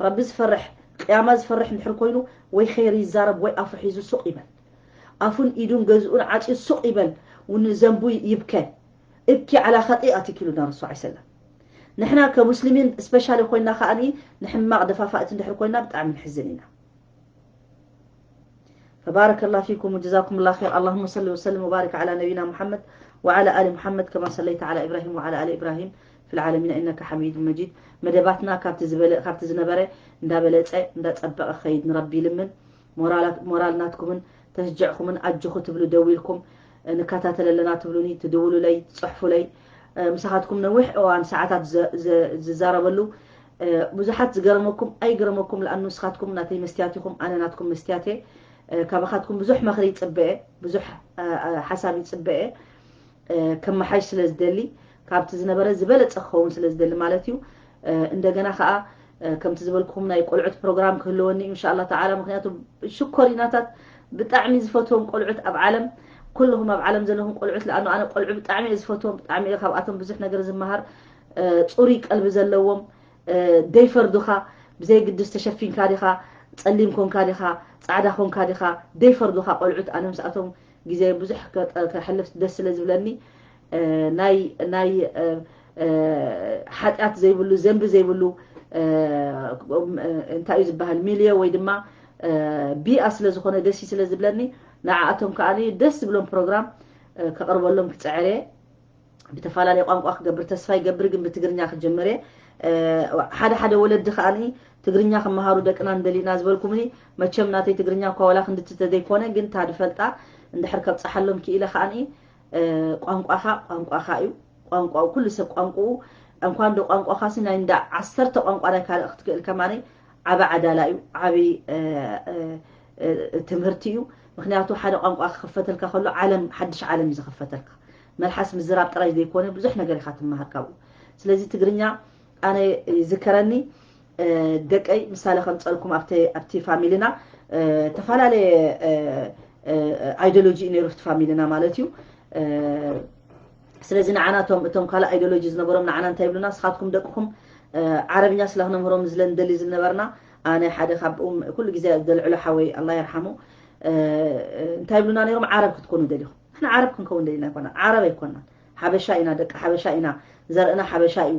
ረቢ ዝፈርሕ ቅያማ ዝፈርሕ እንድሕር ኮይኑ ወይ ኸይር ይዛረብ ወይ ኣፉ ሒዙ ሱቕ ይበል። ኣፉን ኢዱን ገዝኡን ዓፅዩ ሱቕ ይበል። ንዘንቡ ይብከ እብኪ ዓላ ኸጢኣትክ ኢሉና ረሱ ዐለ ሰለም። ንሕና ከሙስሊሚን ስፔሻሊ ኮይና ከዓኒ ንሕማቕ ደፋፋእቲ እንድሕር ኮይና ብጣዕሚ ንሕዝን ኢና። فبارك الله فيكم وجزاكم الله خير. اللهم صل وسلم وبارك على نبينا محمد وعلى آل محمد كما صليت على إبراهيم وعلى آل إبراهيم في العالمين إنك حميد مجيد. መደባትና ካብቲ ዝበለ ካብቲ ዝነበረ እንዳበለጸ እንዳጸበቐ ኸይድ ንረቢ ይልምን። ሞራላት ሞራል ናትኩምን ተሽጅዕኩምን ኣጆኹ ትብሉ ደዊልኩም ንከታተል ኣለና ትብሉኒ ትድውሉለይ ትጽሕፉለይ ምሳኻትኩም ነዊሕ እዋን ሰዓታት ዝዛረበሉ ብዙሓት ዝገረመኩም ኣይገረመኩም ለኣኑ ንስኻትኩም ናተይ መስትያት ኢኹም ኣነ ናትኩም መስትያት እየ። ካባኻትኩም ብዙሕ መኽሪ ይፅበ እየ ብዙሕ ሓሳብ ይፅበ እየ። ከመሓይሽ ስለ ዝደሊ ካብቲ ዝነበረ ዝበለፀ ክኸውን ስለ ዝደሊ ማለት እዩ። እንደገና ከዓ ከምቲ ዝበልኩኹም ናይ ቆልዑት ፕሮግራም ክህልወኒ እዩ እንሻላ ተዓላ ምክንያቱ ሽኮሪናታት ብጣዕሚ ዝፈትዎም ቆልዑት ኣብ ዓለም ኩልኹም ኣብ ዓለም ዘለኹም ቆልዑት ለኣኑ ኣነ ቆልዑ ብጣዕሚ እየ ዝፈትዎም ብጣዕሚ እየ ካብኣቶም ብዙሕ ነገር ዝመሃር። ፅሩይ ቀልቢ ዘለዎም ደይፈርዱኻ ብዘይ ግድስ ተሸፊንካ ዲኻ ፀሊም ኮንካ ዲኻ ፃዕዳ ኮንካ ዲኻ ደይፈርዱኻ ቆልዑት ኣነ ምስኣቶም ግዜ ብዙሕ ከሕልፍ ደስ ስለ ዝብለኒ ናይ ናይ ሓጢኣት ዘይብሉ ዘንቢ ዘይብሉ እንታይ እዩ ዝበሃል ሚልዮ ወይ ድማ ቢኣ ስለ ዝኾነ ደስ ስለ ዝብለኒ ንዓኣቶም ከዓ ደስ ዝብሎም ፕሮግራም ከቕርበሎም ክፅዕር እየ። ብተፈላለየ ቋንቋ ክገብር ተስፋ ይገብር ግን ብትግርኛ ክጅምር እየ። ሓደ ሓደ ወለዲ ከዓ ትግርኛ ክመሃሩ ደቅና ንደሊና ዝበልኩምኒ መቸም ናተይ ትግርኛ እኳ ዋላ ክንድቲ ተዘይኮነ ግን ታድፈልጣ እንድሕር ከብፀሓሎም ክኢለ ከዓ ቋንቋኻ ቋንቋኻ እዩ። ቋንቋ ኩሉ ሰብ ቋንቋኡ እንኳን ዶ ቋንቋኻ ሲ ናይ እንዳ ዓሰርተ ቋንቋ ናይ ካልእ ክትክእል ከማነይ ዓቢ ዓዳላ እዩ ዓቢ ትምህርቲ እዩ። ምክንያቱ ሓደ ቋንቋ ክኽፈተልካ ከሎ ዓለም ሓድሽ ዓለም እዩ ዝኽፈተልካ። መልሓስ ምዝራብ ጥራይ ዘይኮነ ብዙሕ ነገር ኢኻ ትመሃር ካብኡ። ስለዚ ትግርኛ ኣነ ይዝከረኒ ደቀይ ምሳሌ ከምፀልኩም ኣብቲ ፋሚልና ተፈላለየ ኣይዲዮሎጂ እዩ ነይሩ ኣብቲ ፋሚልና ማለት እዩ። ስለዚ ንዓና እቶም እቶም ካልእ ኣይዲዮሎጂ ዝነበሮም ንዓና እንታይ ይብሉና ንስኻትኩም ደቅኹም ዓረብኛ ስለ ክነምህሮም ዝለ ንደሊ ዝነበርና ኣነ ሓደ ካብኦም ኩሉ ግዜ ዘልዕሎ ሓወይ ኣላ ይርሓሙ እንታይ ይብሉና ነይሮም? ዓረብ ክትኮኑ ደሊኹም። ንሕና ዓረብ ክንከውን ደሊና ኣይኮና፣ ዓረብ ኣይኮናን፣ ሓበሻ ኢና፣ ደቂ ሓበሻ ኢና፣ ዘርእና ሓበሻ እዩ።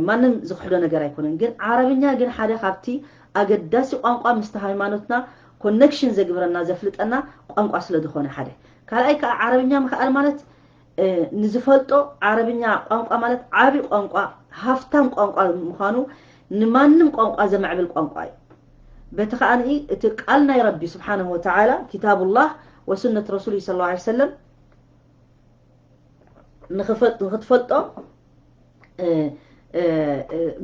ማንም ዝኽሕዶ ነገር ኣይኮነን። ግን ዓረብኛ ግን ሓደ ካብቲ ኣገዳሲ ቋንቋ ምስቲ ሃይማኖትና ኮነክሽን ዘግብረና ዘፍልጠና ቋንቋ ስለ ዝኾነ ሓደ። ካልኣይ ከዓ ዓረብኛ ምኽኣል ማለት ንዝፈልጦ ዓረብኛ ቋንቋ ማለት ዓቢ ቋንቋ ሃፍታም ቋንቋ ምዃኑ ንማንም ቋንቋ ዘማዕብል ቋንቋ እዩ። በቲ ከኣ እቲ ቃል ናይ ረቢ ስብሓንሁ ወተዓላ ኪታቡላህ ወሱነት ረሱል ሰለላሁ ዐለይሂ ወሰለም ንኽትፈልጦ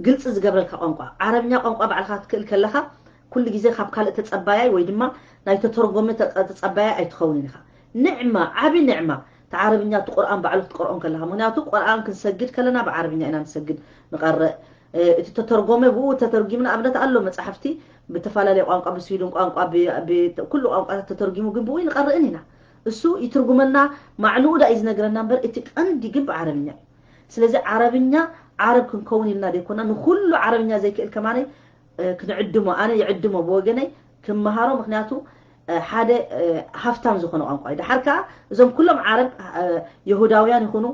ግልፂ ዝገብረልካ ቋንቋ ዓረብኛ ቋንቋ ባዕልካ ክትክእል ከለካ ኩሉ ግዜ ካብ ካልእ ተፀባያይ ወይ ድማ ናይ ተተርጎመ ተፀባያይ ኣይትኸውን ኢኻ። ንዕማ ዓቢ ንዕማ እቲ ዓረብኛ እቲ ቁርኣን ባዕሉ ክትቀርኦ ከለካ ምክንያቱ ቁርኣን ክንሰግድ ከለና ብዓረብኛ ኢና ንሰግድ ንቐርእ እቲ ተተርጎመ ብኡ ተተርጊሙ ንኣብነት ኣሎ መፅሓፍቲ ብተፈላለየ ቋንቋ ብስዊድን ቋንቋ ኩሉ ቋንቋታት ተተርጊሙ ግን ብኡ ንቐርእን ኢና። እሱ ይትርጉመና ማዕንኡ ዳ እዩ ዝነግረና እምበር እቲ ቀንዲ ግን ብዓረብኛ እዩ። ስለዚ ዓረብኛ ዓረብ ክንከውን ኢልና ዘይኮና ንኩሉ ዓረብኛ ዘይክእል ከማነ ክንዕድሞ ኣነ ይዕድሞ ብወገነይ ክመሃሮ ምክንያቱ ሓደ ሃፍታም ዝኾነ ቋንቋ እዩ። ድሓር ከዓ እዞም ኩሎም ዓረብ የሁዳውያን ይኹኑ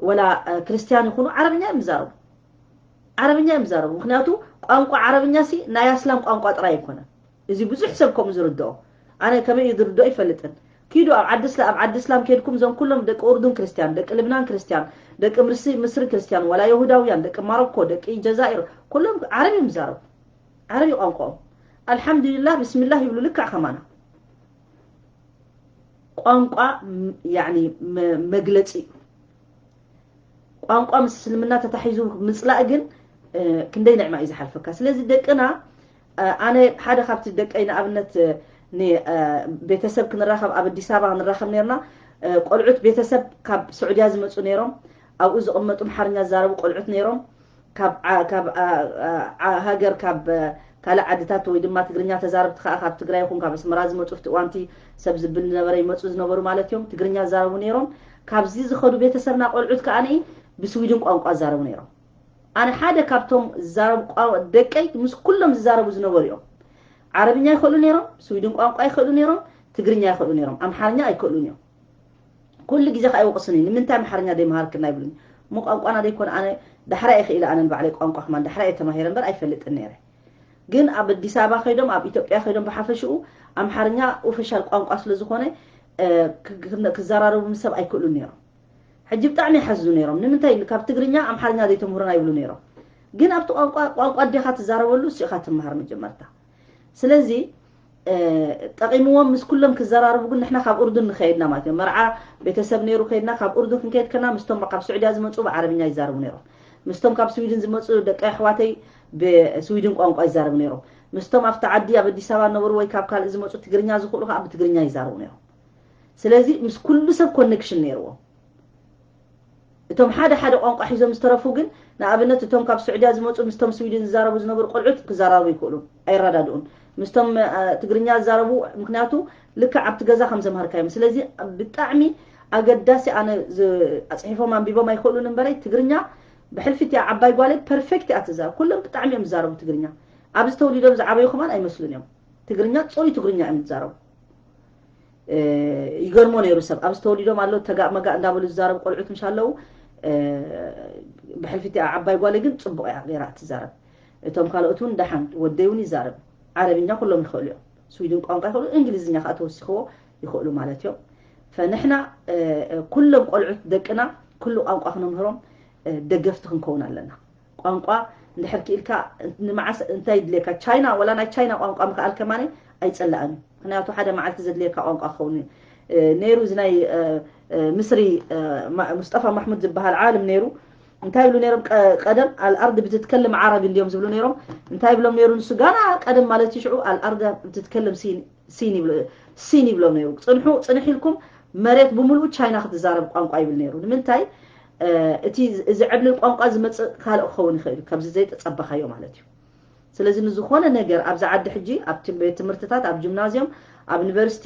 ወላ ክርስትያን ይኹኑ ዓረብኛ እዮም ዝዛረቡ። ዓረብኛ እዮም ዝዛረቡ። ምክንያቱ ቋንቋ ዓረብኛ ሲ ናይ ኣስላም ቋንቋ ጥራይ ኣይኮነን። እዚ ብዙሕ ሰብ ከምኡ ዝርድኦ ኣነ ከመይ እዩ ዝርድኦ ይፈልጥን። ኪዱ ኣብ ዓዲ እስላ ኣብ ዓዲ እስላም ከድኩም እዞም ኩሎም ደቂ ኡርዱን ክርስትያን፣ ደቂ ልብናን ክርስትያን፣ ደቂ ምስሪ ምስሪ ክርስትያን፣ ወላ የሁዳውያን፣ ደቂ ማሮኮ፣ ደቂ ጀዛኢር ኩሎም ዓረብ እዮም ዝዛረቡ። ዓረብ እዩ ቋንቋኦም። ኣልሓምዱሊላህ ብስሚላህ ይብሉ ልክዕ ከማና። ቋንቋ ያኒ መግለፂ እዩ። ቋንቋ ምስ እስልምና ተታሒዙ ምፅላእ ግን ክንደይ ንዕማ እዩ ዝሓልፈካ። ስለዚ ደቅና ኣነ ሓደ ካብቲ ደቀይ ንኣብነት ቤተሰብ ክንራኸብ ኣብ ኣዲስ ኣበባ ክንራኸብ ነርና። ቆልዑት ቤተሰብ ካብ ስዑድያ ዝመፁ ነይሮም፣ ኣብኡ ዝቕመጡ ኣምሓርኛ ዝዛረቡ ቆልዑት ነይሮም። ካብ ሃገር ካብ ካልእ ዓድታት ወይ ድማ ትግርኛ ተዛረብቲ ከዓ ካብ ትግራይ ይኹን ካብ ኣስመራ ዝመፁ ኣብቲ እዋንቲ ሰብ ዝብል ዝነበረ ይመፁ ዝነበሩ ማለት እዮም። ትግርኛ ዝዛረቡ ነይሮም። ካብዚ ዝኸዱ ቤተሰብና ቆልዑት ከዓ ብስዊድን ቋንቋ ዝዛረቡ ነይሮም። ኣነ ሓደ ካብቶም ዝዛረቡ ደቀይ ምስ ኩሎም ዝዛረቡ ዝነበሩ እዮም። ዓረብኛ ይኽእሉ ነይሮም፣ ስዊድን ቋንቋ ይኽእሉ ነይሮም፣ ትግርኛ ይኽእሉ ነይሮም፣ ኣምሓርኛ ኣይክእሉን እዮም። ኩሉ ግዜ ከዓ ይወቅሱኒ ንምንታይ ኣምሓርኛ ደይመሃርክና ይብሉኒ። እሞ ቋንቋና ደይኮነ ኣነ ዳሕራ እየ ክኢለ ኣነ ንባዕለይ ቋንቋ ከማን ዳሕራ እየ ተማሂረ እምበር ኣይፈልጥን ነይረ። ግን ኣብ ኣዲስ ኣበባ ከይዶም ኣብ ኢትዮጵያ ከይዶም ብሓፈሽኡ ኣምሓርኛ ኦፊሻል ቋንቋ ስለ ዝኾነ ክዘራረቡ ምስ ሰብ ኣይክእሉን ነይሮም። ሕጂ ብጣዕሚ ይሓዝኑ ነይሮም። ንምንታይ ካብ ትግርኛ ኣምሓርኛ ዘይተምህሩና ይብሉ ነይሮም። ግን ኣብቲ ቋንቋ ቋንቋ ኣዴኻ ትዛረበሉ እሱ ኢኻ ትመሃር መጀመርታ። ስለዚ ጠቂምዎም ምስ ኩሎም ክዘራርቡ ግን ንሕና ካብ ኡርዱን ንኸየድና ማለት እዮም። መርዓ ቤተሰብ ነይሩ ከይድና ካብ ኡርዱን ክንከይድ ከና ምስቶም ካብ ስዑድያ ዝመፁ ብዓረብኛ ይዛረቡ ነይሮም። ምስቶም ካብ ስዊድን ዝመፁ ደቂ ኣሕዋተይ ብስዊድን ቋንቋ ይዛረቡ ነይሮም። ምስቶም ኣብቲ ዓዲ ኣብ ኣዲስ ኣበባ ነበሩ ወይ ካብ ካልእ ዝመፁ ትግርኛ ዝኽእሉ ከዓ ብትግርኛ ይዛረቡ ነይሮም። ስለዚ ምስ ኩሉ ሰብ ኮኔክሽን ነይርዎም። እቶም ሓደ ሓደ ቋንቋ ሒዞም ዝተረፉ ግን ንኣብነት እቶም ካብ ስዑድያ ዝመፁ ምስቶም ስዊድን ዝዛረቡ ዝነበሩ ቆልዑት ክዘራረቡ ይክእሉ ኣይረዳድኡን ምስቶም ትግርኛ ዝዛረቡ ምክንያቱ ልክዕ ኣብቲ ገዛ ከም ዘምሃርካዮም ስለዚ ብጣዕሚ ኣገዳሲ ኣነ ኣፅሒፎም ኣንቢቦም ኣይክእሉን እምበረይ ትግርኛ ብሕልፊት እያ ዓባይ ጓለይ ፐርፌክት እያ ትዛረብ ኩሎም ብጣዕሚ እዮም ዝዛረቡ ትግርኛ ኣብዚ ተወሊዶም ዝዓበዩ ከማን ኣይመስሉን እዮም ትግርኛ ፅሩይ ትግርኛ እዮም ዝዛረቡ ይገርሞ ነይሩ ሰብ ኣብዚ ተወሊዶም ኣሎ ተጋእ መጋእ እንዳበሉ ዝዛረቡ ቆልዑት ምሽ ኣለዉ ብሕልፊቲ ዓባይ ጓለ ግን ፅቡቅ እያ ገይራ ትዛረብ እቶም ካልኦት እውን ደሓን ወደይ እውን ይዛረብ ዓረብኛ ኩሎም ይኽእሉ እዮም ስዊድን ቋንቋ ይኽእሉ እንግሊዝኛ ከዓ ተወሲኽዎ ይኽእሉ ማለት እዮም ፈንሕና ኩሎም ቆልዑት ደቅና ኩሉ ቋንቋ ክነምህሮም ደገፍቲ ክንከውን ኣለና ቋንቋ እንድሕር ክኢልካ ንመዓስ እንታይ ይድልየካ ቻይና ወላ ናይ ቻይና ቋንቋ ምክኣል ከማነ ኣይፀላእን እዩ ምክንያቱ ሓደ መዓልቲ ዘድልየካ ቋንቋ ክኸውን ነይሩ እዚ ናይ ምስሪ ሙስጠፋ ማሕሙድ ዝበሃል ዓለም ነይሩ እንታይ ይብሉ ነይሮም ቀደም ኣልኣርድ ብትትከልም ዓረብ እንዲዮም ዝብሉ ነይሮም እንታይ ይብሎም ነይሩ ንሱ ጋና ቀደም ማለት እዩ ሽዑ ኣልኣርድ ብትትከልም ሲን ይብሎም ነይሩ ፅንሑ ፅንሕ ኢልኩም መሬት ብምሉኡ ቻይና ክትዛረብ ቋንቋ ይብል ነይሩ ንምንታይ እቲ እዚ ዕብልል ቋንቋ ዝመፅእ ካልእ ክኸውን ይኽእል እዩ ካብዚ ዘይተፀበኻዮ ማለት እዩ ስለዚ ንዝኾነ ነገር ኣብዚ ዓዲ ሕጂ ኣብ ቤት ትምህርትታት ኣብ ጅምናዝዮም ኣብ ዩኒቨርሲቲ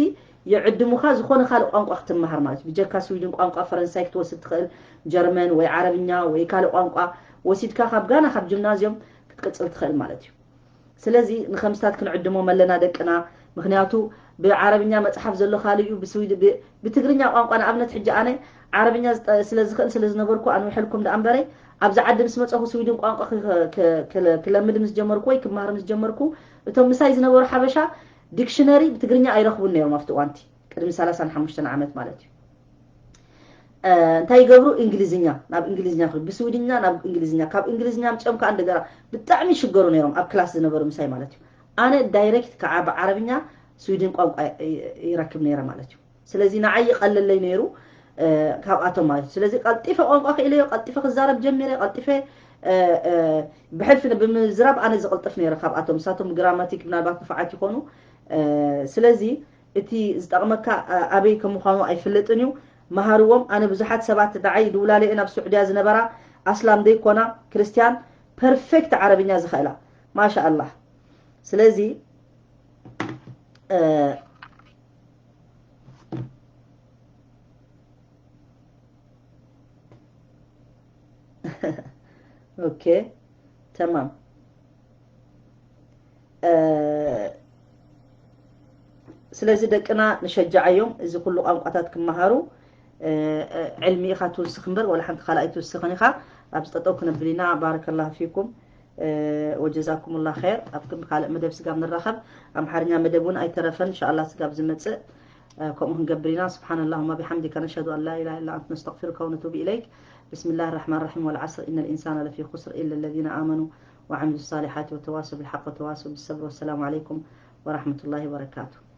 ይዕድሙኻ ዝኾነ ካልእ ቋንቋ ክትመሃር ማለት እዩ ብጀካ ስዊድን ቋንቋ ፈረንሳይ ክትወስድ ትኽእል ጀርመን ወይ ዓረብኛ ወይ ካልእ ቋንቋ ወሲድካ ካብ ጋና ካብ ጅምናዝዮም ክትቅፅል ትኽእል ማለት እዩ ስለዚ ንኸምስታት ክንዕድሞም ኣለና ደቅና። ምኽንያቱ ብዓረብኛ መጽሓፍ ዘሎ ካልእ እዩ፣ ብስዊድ ብ- ብትግርኛ ቋንቋ ንኣብነት ሕጂ ኣነ ዓረብኛ ዝጠ- ስለ ዝኽእል ስለ ዝነበርኩ ኣንዊሐልኩም ደኣ እምበረይ፣ ኣብዚ ዓዲ ምስ መጸኹ ስዊድን ቋንቋ ክ- ክ- ክለ- ክለምድ ምስ ጀመርኩ ወይ ክመሃር ምስ ጀመርኩ እቶም ምሳይ ዝነበሩ ሓበሻ ዲክሽነሪ ብትግርኛ ኣይረኽቡን ነይሮም ኣብቲ እዋንቲ ቅድሚ ሰላሳን ሓሙሽተን ዓመት ማለት እዩ። እንታይ ይገብሩ? እንግሊዝኛ ናብ እንግሊዝኛ ክ ብስዊድኛ ናብ እንግሊዝኛ ካብ እንግሊዝኛ ምፅኦም ከዓ እንደገና ብጣዕሚ ይሽገሩ ነይሮም ኣብ ክላስ ዝነበሩ ምሳይ ማለት እዩ። ኣነ ዳይሬክት ከዓ ብዓረብኛ ስዊድን ቋንቋ ይረክብ ነይረ ማለት እዩ። ስለዚ ንዓይ ይቐለለይ ነይሩ ካብኣቶም ማለት እዩ። ስለዚ ቀልጢፈ ቋንቋ ክኢለዮ፣ ቀልጢፈ ክዛረብ ጀሚረ፣ ቀልጢፈ ብሕልፊ ብምዝራብ ኣነ ዝቕልጥፍ ነይረ ካብኣቶም። ንሳቶም ግራማቲክ ምናልባት ንፋዓት ይኾኑ። ስለዚ እቲ ዝጠቕመካ ኣበይ ከም ምዃኑ ኣይፍለጥን እዩ። መሃርዎም። ኣነ ብዙሓት ሰባት ንዓይ ድውላለኤ ናብ ስዑድያ ዝነበራ ኣስላም ደይኮና ክርስትያን ፐርፌክት ዓረብኛ ዝኽእላ ማሻ ኣላህ። ስለዚ ኦኬ ተማም። ስለዚ ደቅና ንሸጃዓዮም እዚ ኩሉ ቋንቋታት ክመሃሩ። ዕልሚ ኢኻ ትውስኽ እምበር ወላ ሓንቲ ካልኣይ ትውስኽን ኢኻ። ኣብዚ ጠጠው ክነብል ኢና። ባረከላሁ ፊኩም ወጀዛኩም ላ ኸይር። ኣብ ክንዲ ካልእ መደብ ስጋብ ንራኸብ ኣምሓርኛ መደብ እውን ኣይተረፈን። እንሻላ ስጋብ ዝመፅእ ከምኡ ክንገብር ኢና። سبحان اللهم بحمدك نشهد أن لا إله إلا أنت نستغفرك ونتوب إليك. بسم الله الرحمن الرحيم. والعصر إن الإنسان لفي خسر إلا الذين آمنوا وعملوا الصالحات وتواصوا بالحق وتواصوا بالصبر. والسلام عليكم ورحمة الله وبركاته.